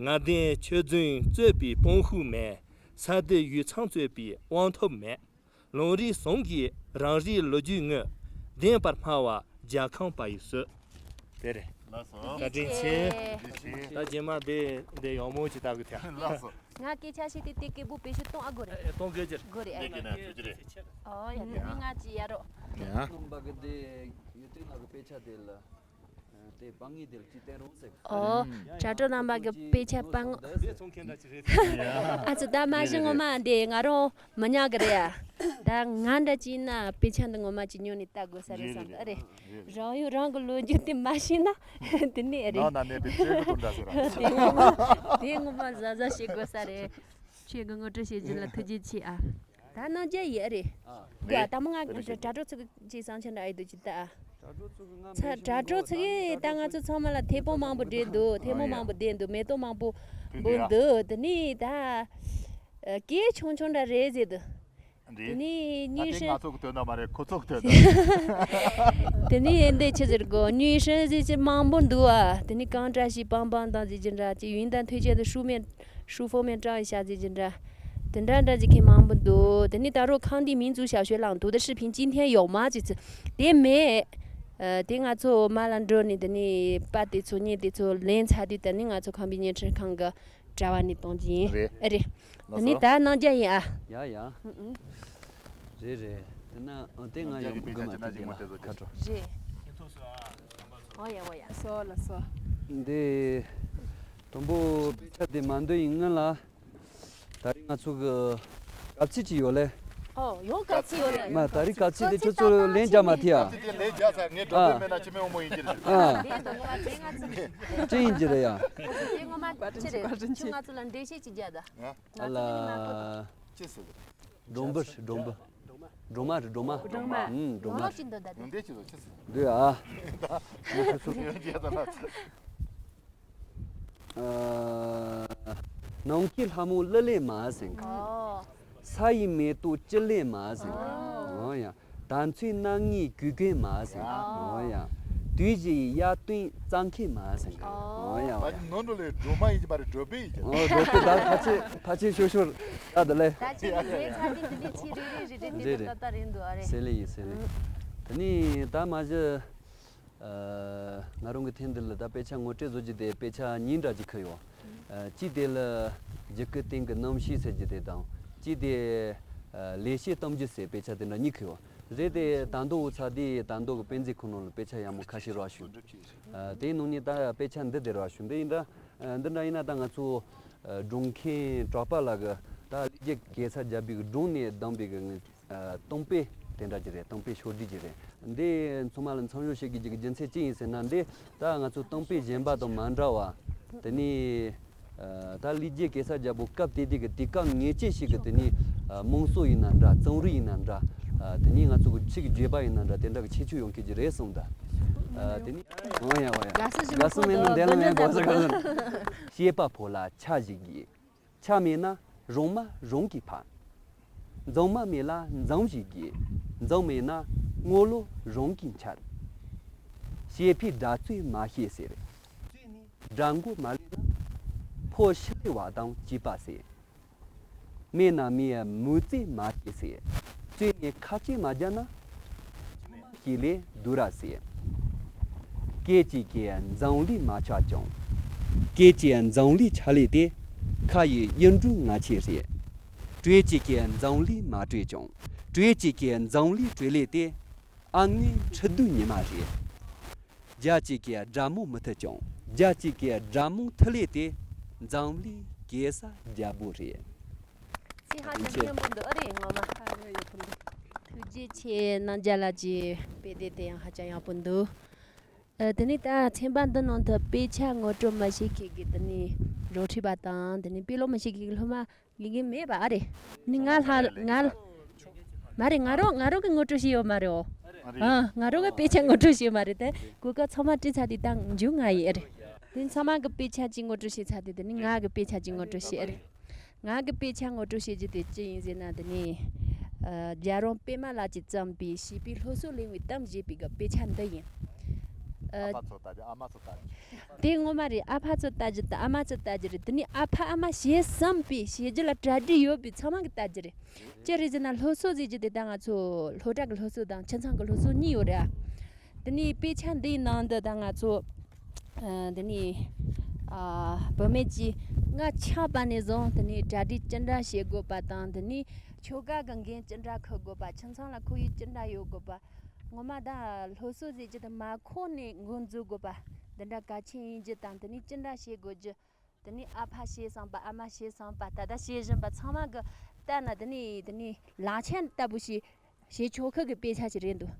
ང་བདེན་ཆོས་རྫུན་རྩོད་པའི་དཔོན་ཤུགས་མེད། ས་དེ་ཡུལ་ཚང་རྩོད་པའི་དབང་ཐོབ་མེད། ལུང་རིགས་ཟུང་གིས་རང་རིགས་ལོ་རྒྱུས་དངོས། བདེན་པར་སྨྲ་བ་རྒྱལ་ཁམས་པ་ཡི་སྲོལ། དེ་རེད། ལགས་སོ། བཀའ་དྲིན་ཆེ། བཀའ་དྲིན་ཆེ། ད་རྗེས་མ་དེ་འདི་ཡག་མོ་ཅིག་ལྟ་དགོས་ཐལ། ལགས་སོ། ང་སྐད་ཆ་བཤད་དེ་དེ་སྐད་འབོད་བེད་སྤྱོད་གཏོང་ཨ་དགོས་རེད། ཨེ་གཏོང་དགོས་ཀྱི་རེད། དགོས་རེད། ཨེ། འདི་གི་ན་ཐུགས་རྗེ་རེད། ཨོ་ཡ། དེ་ནི་ང་ཅི་ཡ་རོ། ཡ། རྣམ་པ་གི་དེ་ཡོད་དུས་ང་གི་དཔེ་ཆ་དེ་ལ། དེ་དཔང་ངེས་དེ་ལ་ཅི་བསྟན་རུང་ཟེར། ཨོ། དྲ་གྲོགས་རྣམ་པ་གི་དཔེ་ཆ་དཔང་། ཨ་ཙི་ད་མ་གཞི་ངོ་མ་འདི་ང་རང་མི་ཉག་གི་རེད་ཡ། ད་ང་འདྲ་ཅིག་ཡིན་ན་དཔེ་ཆ་འདི་ངོ་མ་ཅིག་ཉོས་ནས་ལྟ་དགོས་ས་རེད་བསམ་གི་རེད། རང་ཡུལ་རང་གི་ལོ་རྒྱུས་དེ་མ་ཤེས་ན་དེ་ནས་རེད། ནང་ན་གནས་པའི་ཆོས་ཀྱི་དོན་འདྲ་ཟེར་ར། དེ་ངོ་མ་དེ་ངོ་མ་གཟབ་གཟབ་བྱེད་དགོས་ས་རེད། ཁྱེད་ཀྱི་ངོ་སྤྲོད་བྱེད་རྒྱུ་ལ་ཐུགས་རྗེ་ཆེ་ཨ། ད་གནང་རྒྱུ་ཡོད་རེད། ཨ། དགོས་ཨ། ད་མ་ང་དགོས་དྲ་གྲོགས་ཚོ་གི་ཅིག་བསམ་འཆར་འདྲ་ཡོད་དུས་ཅིག་ད་ཨ། དྲ་གྲོགས་ཚོ་གི་ང་ཚ་དྲ་གྲོགས་ཚོ་གི་ད་ང་ཚོ་ཚང་མ་ལ་ཐེ་པོ་མང་པོ་སྦྲེལ་འདུག་ཐེ་མོ་མང་པོ་བསྡད་འདུག་མེ་ཏོག་མང་པོ་འབུ་འདུག་དེ་ནས་ད་ཨ། སྐད་ཆུང་ཆུང་འདྲ་རེད་ཟེར་འདུག་དེ་རེད། ནས་ད་དེ་ང་ཚོ་གི་དོན་དག་མ་རེད། ཁོ་ཚོ་གི་དོན་དག་དེ་ནས་འདི་ཆི་ཟེར་གོ་ཉུས་ཧྲན་ཟེར་གྱི་མང་པོ་འདུག་ཨ། དེ་ནས་གང་འདྲ་ཞིག་པང་པང་བཏང་ཟེར་གྱི་འདྲ་ཅིག་ཡུན་དང་ཐོས་ཅན་དུ་ཧྲུའུ་མེན་ཧྲུའུ་ཧྥོ་མེན་ཀྲང་ཡི་ཤ་ཟེར་གྱི་འདྲ། དེ་འདྲ་འདྲ་ཅིག་གི་མང་པོ་འདུག་དེ་ནས་ད་རོ་ཁང་འདི་མིང་ཚུ་ཞབས་ཞུ་ལང་དུ་དེ་ཧྲི་ཕིན་ཅིན་ཐན་ཡོག་མ་ཅིག་ཚུ་དེ་མེད། ཨ། དེ་ང་ཚོ་མ་ལ་འགྲོ་ནས་དེ་ནས་པ་དེ་ཚོ་ཉེ་དེ་ཚོ་ལེན་ཚར་དུས་དེ་ནས་ང་ཚོ་ཁང་པའི་བརྙན་འཕྲིན་ཁང་གི་དྲ་བ་ནས་གཏོང་གི་ཡིན། རེད། ཨ་རེད། ལགས་སོ། དེ་ནས་ད་གནང་རྒྱུ་ཡིན་ཨ། ཡ་ཡ། ཨུ་ཨུ། རེད་རེད། དེ་ན་ཨ་དེ་ང་ཡང་དགོས་མ་དེ་དེ་ལ་ཁ་དྲོ། རེད། ཨོ་ཡ་ཨོ་ཡ། སོ་ལ་སོ། འདི་དང་པོ་དཔེ་ཆ་དེ་མ་འདོན་ཡིན་ངན་ལ། ད་རིང་ང་ཚོ་གི་གབ་ཚིག་ཅིག་ཡོད་ལེ། ཨོ་ཡོང་གབ་ཚིག་ཡོད་ལེ། མ་ད་རིང་གབ་ཚིག་དེ་ཁྱོད་ཚོ་ལན་རྒྱག་མ་ཐེ་ཡ། ལན་རྒྱག་ས་ངས་འགྲོ་དགོས་མེད་ན་ཅི་མེད་འོ་མོ་ཡིན་གྱི་རེད། ཨ། དེ་དང་པོ་ང་ཚོ་ཅི་ཡིན་གྱི་རེད་ཡ། དེ་ངོ་མ་ཅི་རེད། ཁྱོད་ང་ཚོ་ལ་འགྲེལ་བཤད་ཅིག་རྒྱག་ད། ང་ཚོ་ནི་མ་གོ་ད། ཅི་ཟེར། སྒྲོམ་བུ་རེད། སྒྲོམ་བུ། སྒྲོམ་མ་རེད། སྒྲོམ་མ་རེད། སྒྲོམ་མ། སྒྲོམ་མ། ཨུམ། སྒྲོམ་མ། ལོ་ཅི་འདོད་ད་དེ། འདི་ཅི་ཟེར་ཅི་ཟེར། འདི་ཨ། ཡོན་ཅི་ཡ་ད་ན། ཨ། ནམ་མཁའི་ལྷ་མོ་གླུ་ལེན་མ་ཟེར། ཨོ། ས་ཡི་མེ་ཏོག་སྤྱི་ལེན་མ་ཟེར། ཨོ། ཨོ་ཡ། དར་ཚོན་སྣ་ལྔའི་གོས་གོན་མ་ཟེར། ཨོ། ཨོ་ཡ། དུས་བཞིའི་དབྱར་སྟོན་རྩྭ་མཁན་མ་ཟེར། ཨོ། ཨོ་ཡ་ཨོ་ཡ། ནོར་འགྲོ་ལས་སྒྲོལ་མ་ཡིན་གྱི་མ་རེད། སྒྲོལ་དཔོན་ཡིན་གྱི། ཨོ་སྒྲོལ་དཔོན་ད་ཕལ་ཆེར་ཕལ་ཆེར་ཤོར་ཤོར་ད་དེ་ལས། ད་ཅི་ཡིན་ཟེར་ཚ་དེ་འདི་ནས་ཚིག་རེ་རེ་རེ་རེ་འདི་རེད་ད་ད་རེད་འདུག་ཨ་རེད། ཟེར་ལེ་ཡིན་ཟེར་ལེ། ཨུ། དེ་ནས་ད་མ་གཞི། ཨ། ང་རང་གི་ཐེངས་འདི་ལ་ད་དཔེ་ཆ་ངོ་སྤྲོད་བཟོ་རྒྱུ་དེ་དཔེ་ཆ་གཉིས་འདྲ་ཅིག་ཁུར་ཡོད། ཨ། གཅིག་དེ་ལ་རྒྱུད་སྐུད་སྟེང་གི་རྣམ་ཤེས་ཟེར་རྒྱུ་དེ་དང་། གཅིག་དེ་ཨ་ལེགས་བཤད་གཏམ་རྒྱུད་ཟེར་དཔེ་ཆ་དེ་འདྲ་གཉིས་ཁུར་ཡོད་རེད། དེ་ད་མདོ་འུ་ཚ་དེ་ད་མདོ་གི་དཔེ་མཛོད་ཁང་ནང་ལ་དཔེ་ཆ་ཡག་མོ་ཁ་ཤས་རག་བྱུང་། ཨ། དེའི་ནང་ནས་ད་དཔེ་ཆ་འདི་དེ་རག་བྱུང་། འདི་ཡིན་འདྲ། ཨ། འདི་འདྲ་ཡིན་ན་ད་ང་ཚོ་ཨ་སྒྲུང་མཁན་གྲགས་པ་ལགས་ཀྱི་ད་ལས་རྒྱུ་གེ་སར་རྒྱལ་པོའི་སྒྲུང་ནས་བདམས་པའི་གི་ཨ་གཏམ་དཔེ་དེ་འདྲ་ཅིག་རེད། གཏམ་དཔེ་ཕྱོགས་བསྒྲིགས་ཅིག་རེད། འདི་ཚང་མ་ལ་མཚམས་སྦྱོར་བྱེད་དགོས་ཀྱི་རྒྱུ་མཚན་ཅི་ཡིན་ཟེར་ན། འདི་ད་ང་ཚོ་གཏམ་དཔེ་གཞན་པ་དང་མ་འདྲ་བ། དེ་ནས་ཨ་ད་ལས་རྒྱུ་གེ་སར་རྒྱལ་པོ་སྐབས་དེ་དུས་ཀྱི་དུས་སྐབས་ངེས་ཅན་ཞིག་གི་དེ་ནས་ཨ་དམངས་སྲོལ་ཡིན་ན་འདྲ། རྩོམ་རིག་ཡིན་ན་འདྲ། ཨ་དེ་ནས་ང་ཚོ་གི་ཆོས་ཀྱི་བརྗོད་པ་ཡིན་ན་འདྲ། དེ་འདྲ་གི་ཁྱད་ཆོས་ཡོང་གི་རེད་གསུངས་ད། ཨ་དེ་ནས་འོ་ཡ་འོ་ཡ། དགའ་བསུ་ཞུ། དགའ་བསུ་མེད་ན་འདས་ལ་མེད་དགོས་ཟེར་གོ། བཤད་པ་ཕོ་ལ་ཆ་ཞིག་གིས། ཆ་མེད་ན་རང་མ་རང་གིས་ཕམ། མཛངས་མ་མེད་ལ་མཛངས་ཞིག་གིས། མཛངས་མེད་ན་དངོས་ལོ་རང་གིས་འཆར། བཤད་པའི་སྒྲ་ཚོད་མ་ཤེས་ཟེར། སྒྲ་མགོ་མ་ལས་ན་ཕོ་ཤི་ལེ་བ་དང་བཅས་པ་ཟེར། མེད་ན་མེད་མུ་ཙེ་མ་སྐྱེས་ཟེར། རྩོད་ནས་ཁ་ལྕེ་མ་རྒྱག་ན། ཤི་ལེ་དུ་ར་ཟེར། སྐད་ཅིག་གིས་འཛམ་གླིང་མ་ཆགས་ཀྱང་། སྐད་ཅིག་འཛམ་གླིང་ཆགས་ལེ་དེ། ཁ་ཡི་གཡུ་འབྲུག་ང་ཆེ་རེད། སྤྲོས་ཅིག་གིས་འཛམ་གླིང་མ་གྲོལ་ཀྱང་། སྤྲོས་ཅིག་གིས་འཛམ་གླིང་གྲོལ་ལེ་དེ། ཨ་ངའི་ཁྲི་གདུགས་ཉི་མ་རེད། བརྒྱ་གཅིག་གིས་དགྲ་མོ་མི་ཐུབ་ཀྱང་། བརྒྱ་གཅིག་གིས་དགྲ་མོ་ཐུབ་ལེ་དེ། འཛམ་གླིང་གེ་སར་རྒྱལ་པོ་རེད། ཚིག་ཧ་ཅང་སྙན་པོ་འདུག་ཨ་རེད་ངོ་མ། ཨ་ཡོད་ཡོད་ཐུབ་འདུག་ཐུགས་ ཐུགས་རྗེ་ཆེ། རྣམ་རྒྱལ་ལགས་ཀྱི་དཔེ་དེབ་དེ་ཡང་ཧ་ཅང་ཡག་པོ་འདུག་ཨ། དེ་ནས་ད་ཚན་པ་འདི་ནང་དུ་དཔེ་ཆ་ངོ་སྤྲོད་མི་བྱེད་མཁན་གྱི་དེ་ནས་རོགས་ཁྲིད་པ་དང་དེ་ནས་དཔེ་ཀློག་མི་བྱེད་མཁན་གྱི་སློབ་མ་དགེ་རྒན་མེད་པ་ཨ་རེད། ནི་ང་ལ་ང་ལ་མ་རེད། ང་རང་ང་རང་གི་ངོ་སྤྲོད་བྱས་ཡོད་མ་རེད། ཨོ། ཨ། ང་རང་གི་དཔེ་ཆ་ངོ་སྤྲོད་བྱས་མ་རེད་དེ། གོ་སྐབས་ཚང་མ་བཀྲིས་ཚར་དུས་ད་མཇུག་ང་ཡིན་ཨ་རེད། དེ་ཚང་མ་གི་དཔེ་ཆ་གཅིག་ངོ་སྤྲོད་བྱས་ཚར་དུས་དེ་ནི་ང་གི་དཔེ་ཆ་གཅིག་ངོ་སྤྲོད་བྱས་ཨ་རེད། ང་གི་དཔེ་ཆ་ངོ་སྤྲོད་བྱེད་རྒྱུ་དེ་ཅི་ཡིན་ཟེར་ན་དེ་ནི། ཨ། རྒྱལ་རོང་པད་མ་ལགས་ཀྱིས་བརྩམས་པའི་བྱིས་པའི་སློབ་གསོ་གླེང་བའི་གཏམ་ཞེས་པའི་གི་དཔེ་ཆ་འདི་ཡིན། ཨ། ཨ་ཕ་ཚོ་ལྟ་རྒྱུ་ཨ་མ་ཚོ་ལྟ་རྒྱུ། དེ་ངོ་མ་རེད། ཨ་ཕ་ཚོ་ལྟ་རྒྱུ་དང་ཨ་མ་ཚོ་ལྟ་རྒྱུ་རེད། དེ་ནི་ཨ་ཕ་ཨ་མ་བྱས་བསམ་པའི་བྱེད་རྒྱུ་ལ་གྲ་སྒྲིག་ཡོད་པའི་ཚང་མ་གི་ལྟ་རྒྱུ་རེད། ཅི་རེད་ཟེར་ན་སློབ་གསོ་ཟེར་རྒྱུ་དེ་ད་ང་ཚོ་སློབ་གྲྭ་གི་སློབ་གསོ་དང་ཁྱིམ་ཚང་གི་སློབ་གསོ་གཉིས་ཡོད་རེད་ཨ། དེ་ནས་དཔེ་ཆ་འདིའི་ནང་དུ་ད་ང་ཚོ། ཨ། དེ་ནས། ཨ། བུད་མེད་ཀྱིས་སྔ་ཆད་པ་ནས་བཟུང་དེ་ནས་གྲ་སྒྲིག་ཅི་འདྲ་བྱེད་དགོས་པ་དང་དེ་ནས་ཆོལ་ཁ་གི་འགན་ཅི་འདྲ་འཁུར་དགོས་པ། ཁྱིམ་ཚང་ལ་ཁོར་ཡུག་ཅི་འདྲ་ཡོད་དགོས་པ། ངོ་མ་ད་སློབ་གསོ་ཟེར་རྒྱུ་དེ་མ་ཁོག་ནས་འགོ་འཛུགས་དགོས་པ། འདི་འདྲ་གལ་ཆེན་ཡིན་རྒྱུ་དང་དེ་ནས་ཅི་འདྲ་བྱེད་དགོས་རྒྱུ། དེ་ནས་ཨ་ཕ་བྱས་བསམ་པ་ཨ་མ་བྱས་བསམ་པ་ད་ལྟ་བྱེད་བཞིན་པ་ཚང་མ་གི་ལྟ་ན་དེ་ནས་དེ་ནས་ལག་ཆ་ལྟ་བུ་ཞིག་བྱེད་ཆོག་ཁུལ་གྱི་དཔེ་ཆ་ཞིག་རེད་འདུག་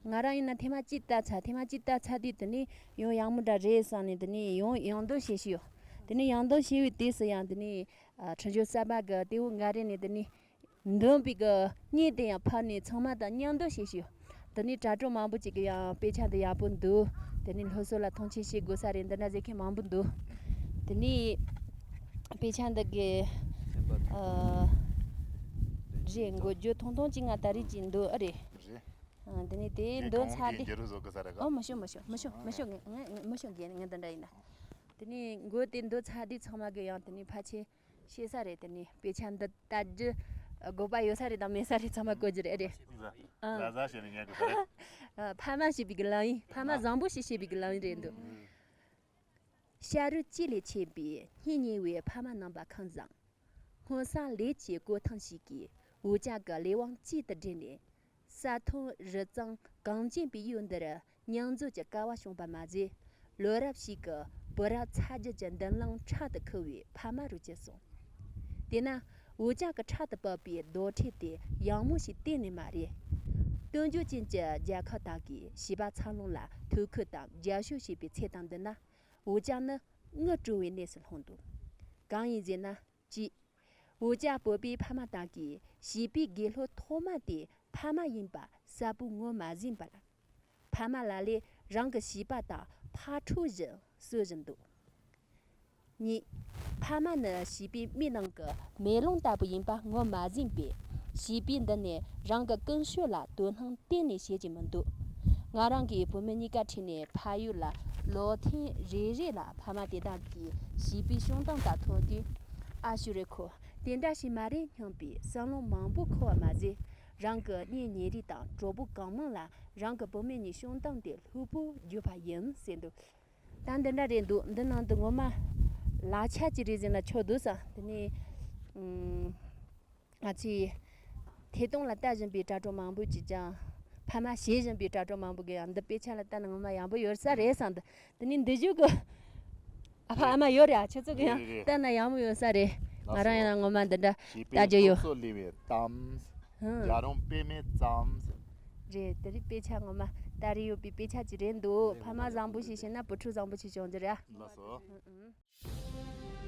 ང་རང་ཡིན་ན་ཐེངས་མ་གཅིག་ལྟ་ཚར། ཐེངས་མ་གཅིག་ལྟ་ཚར་དུས་དེ་ནས་ཡང་ཡག་མོ་འདྲ་རེད་བསམ་ནས་དེ་ནས་ཡང་ཡང་འདོན་བྱེད་ཤི་ཡོད། དེ་ནས་ཡང་འདོན་བྱས་པའི་དུས་སུ་ཡང་དེ་ནས་ཨ། ཁྲིམས་གཞུང་གསར་པ་གི་ལྟེ་བ་འགའ་རེ་ནས་དེ་ནས་འདོན་པའི་གི་བརྙན་དེ་ཡང་ཕབ་ནས་ཚང་མ་དང་མཉམ་འདོན་བྱེད་ཤི་ཡོད། དེ་ནས་དྲ་གྲོགས་མང་པོ་ཅིག་གིས་ཡང་དཔེ་ཆ་འདི་ཡག་པོ་འདུག་དེ་ནས་སློབ་གསོ་ལ་མཐོང་ཆེན་བྱེད་དགོས་ས་རེད། འདི་འདྲ་ཟེར་མཁན་མང་པོ་འདུག་དེ་ནས་དཔེ་ཆ་འདི་གི་ཨ། རེད། འགོ་བརྗོད་ཐུང་ཐུང་ཅིག་ང་ད་རེས་ཅིག་འདོན་ཨ་རེད། རེད། ཨ། དེ་ནས་དེ་འདོན་ཚར་དུས། ཨོ། མ་ཤོད་མ་ཤོད་མ་ཤོད་མ་ཤོད། ངས་ངས་མ་ཤོད། ངས་ངས་འདི་འདྲ་ཡིན་ན། དེ་ནས་འགོ་དེ་འདོན་ཚར་དུས་ཚང་མ་གིས་ཡང་དེ་ནས་ཕལ་ཆེར་ཤེས་ས་རེད། དེ་ནས་དཔེ་ཆ་འདི་ལྟ་རྒྱུ་དགོས་པ་ཡོད་ས་རེད་དང་མེད་ས་རེད། ཚང་མ་གོ་རྒྱུ་རེད། རེད། ཨ། ལ་ཟ་བྱས་ནས་ཉན་དགོས་ས་རེད། ཨ། ཕ་མ་ཞེས་པའི་གི་ལམ་ཡིན། ཕ་མ་བཟང་པོ་ཞིག་བྱེད་པའི་གི་ལམ་ཡིན་རེད་འདུག་ཤ་རུས་གཅིག་ལས་ཆད་པའི་སྙིང་ཉེ་བའི་ཕ་མ་རྣམ་པ་ཁམས་བཟང་། སྔོན་བསགས་ལས་ཀྱི་བཀོད་ཐང་ཞིག་གིས་འུ་ཅག་གི་ལས་དབང་གཅིག་ཏུ་སྦྲེལ་ནས། ས་མཐོ་རི་གཙང་གངས་ཅན་པའི་ཡུལ་འདིར་མྱོང་འཛིན་གྱི་སྐལ་བ་བྱུང་བ་མ་ཟད། ལོ་རབས་ཤིག་གི་བུ་རབས་ཚ་རྒྱུད་ཀྱི་མདུན་ལམ་ཕྲག་ཏུ་འཁུར་བའི་ཕ་མ་རུ་གྱུར་སོང་། དེས་ན། འུ་ཅག་གི་ཕྲག་ཏུ་བབས་པའི་དོ་ཁྲིད་དེ་ཡག་མོ་ཞིག་གཏན་ནས་མ་རེད། སྟོབས་འབྱོར་ཅན་གྱི་རྒྱལ་ཁབ་དག་གིས་བྱིས་པ་འཚར་ལོངས་ལ་ཐུགས་ཁུར་དང་རྒྱབ་སྐྱོར་བྱེད་པའི་ཚད་དང་བསྡུར་ན། འུ་ཅག་ནི་དངུལ་བྲོ་བའི་གནས་སུ་ལྷུང་འདུག་གང་ཡིན་ཟེར་ན། གཅིག་འུ་ཅག་བོད་པའི་ཕ་མ་དག་གིས་བྱིས་པའི་དགེ་སློབ་ཐོག་མ་དེ་ཕ་མ་ཡིན་པ་གསལ་པོ་ངོས་མ་ཟིན་པར། ཕ་མ་ལ་ལས་རང་གི་བྱིས་པ་དང་ཕར་འཕྲོད་བཞིན་གསོ་བཞིན་འདུག་གཉིས། ཕ་མ་ནི་བྱིས་པའི་མིག་ནང་གི་མེ་ལོང་ལྟ་བུ་ཡིན་པ་ངོས་མ་ཟིན་པས། བྱིས་པས་འདི་ནས་རང་གི་ཀུན་སྤྱོད་ལ་དོ་སྣང་གཏན་ནས་བྱེད་ཀྱི་མི་འདུག་ང་རང་གིས་བུད་མེད་གཉིས་ཀ་ཁྲིད་ནས་ཕ་ཡུལ་ལ་ལོག་ཐེངས་རེ་རེ་ལ་ཕ་མ་དེ་དག་གིས་བྱིས་པའི་བྱུང་སྟངས་དང་མཐུན་དུས། ཨ་ཞུ་རེ་ཁོ་དེ་འདྲ་ཞིག་མ་རེད་སྙམ་པའི་བསམ་བློ་མང་པོ་འཁོར་བ་མ་ཟད། རང་གི་གཉེན་ཉེ་རིགས་དང་གྲོགས་པོ་གང་མང་ལ་རང་གི་བུད་མེད་གཉིས་བྱུང་སྟངས་དེ་ལྷུག་པོ་བརྗོད་པ་ཡིན་ཟེར་འདུག་ད་འདི་འདྲ་རེད་འདུག་འདི་ནང་དུ་ངོ་མ་ལག་ཆ་ཅིག་རེད་ཟེར་ན་ཆོག་འདུག་ས། དེ་ནས་ཨུམ། ང་ཚོས་ཐད་གཏོང་ལ་ལྟ་བཞིན་པའི་དྲ་གྲོགས་མང་པོ་ཅིག་ཀྱང་། ཕ་མ་བྱེད་བཞིན་པའི་དྲ་གྲོགས་མང་པོ་གིས་ཡང་འདི་དཔེ་ཆ་ལ་ལྟ་ན་ངོ་མ་ཡག་པོ་ཡོད་ས་རེད་བསམ་འདུག་དེ་ནས་འདི་བཞུགས་གི་ཨ་ཕ་ཨ་མ་ཡོད་རེད་ཨ། ཁྱེད་ཚོ་གིས་ཡང་རེད་རེད་རེད། ལྟ་ན་ཡག་མོ་ཡོད་ས་རེད། ང་རང་ཡིན་ན་ངོ་མ་འདི་འདྲ་བྱིས་པའི་ལྟ་རྒྱུ་ཡོད། སློབ་གསོ་གླེང་བའི་གཏམ། ཧུམ། རྒྱལ་རོང་པད་མའི་གཏམ། རེད། དེ་རིང་དཔེ་ཆ་ངོ་མ་ལྟ་རེ་ཡོད་པའི་དཔེ་ཆ་ཅིག་རེད་འདུག་ཕ་མ་བཟང་པོ་ཞིག་བྱས་ན་བུ་ཕྲུག་བཟང་པོ་ཞིག་བྱུང་རྒྱུ་རེད་ཨ། ལགས་སོ། ཧུམ་ཧུམ།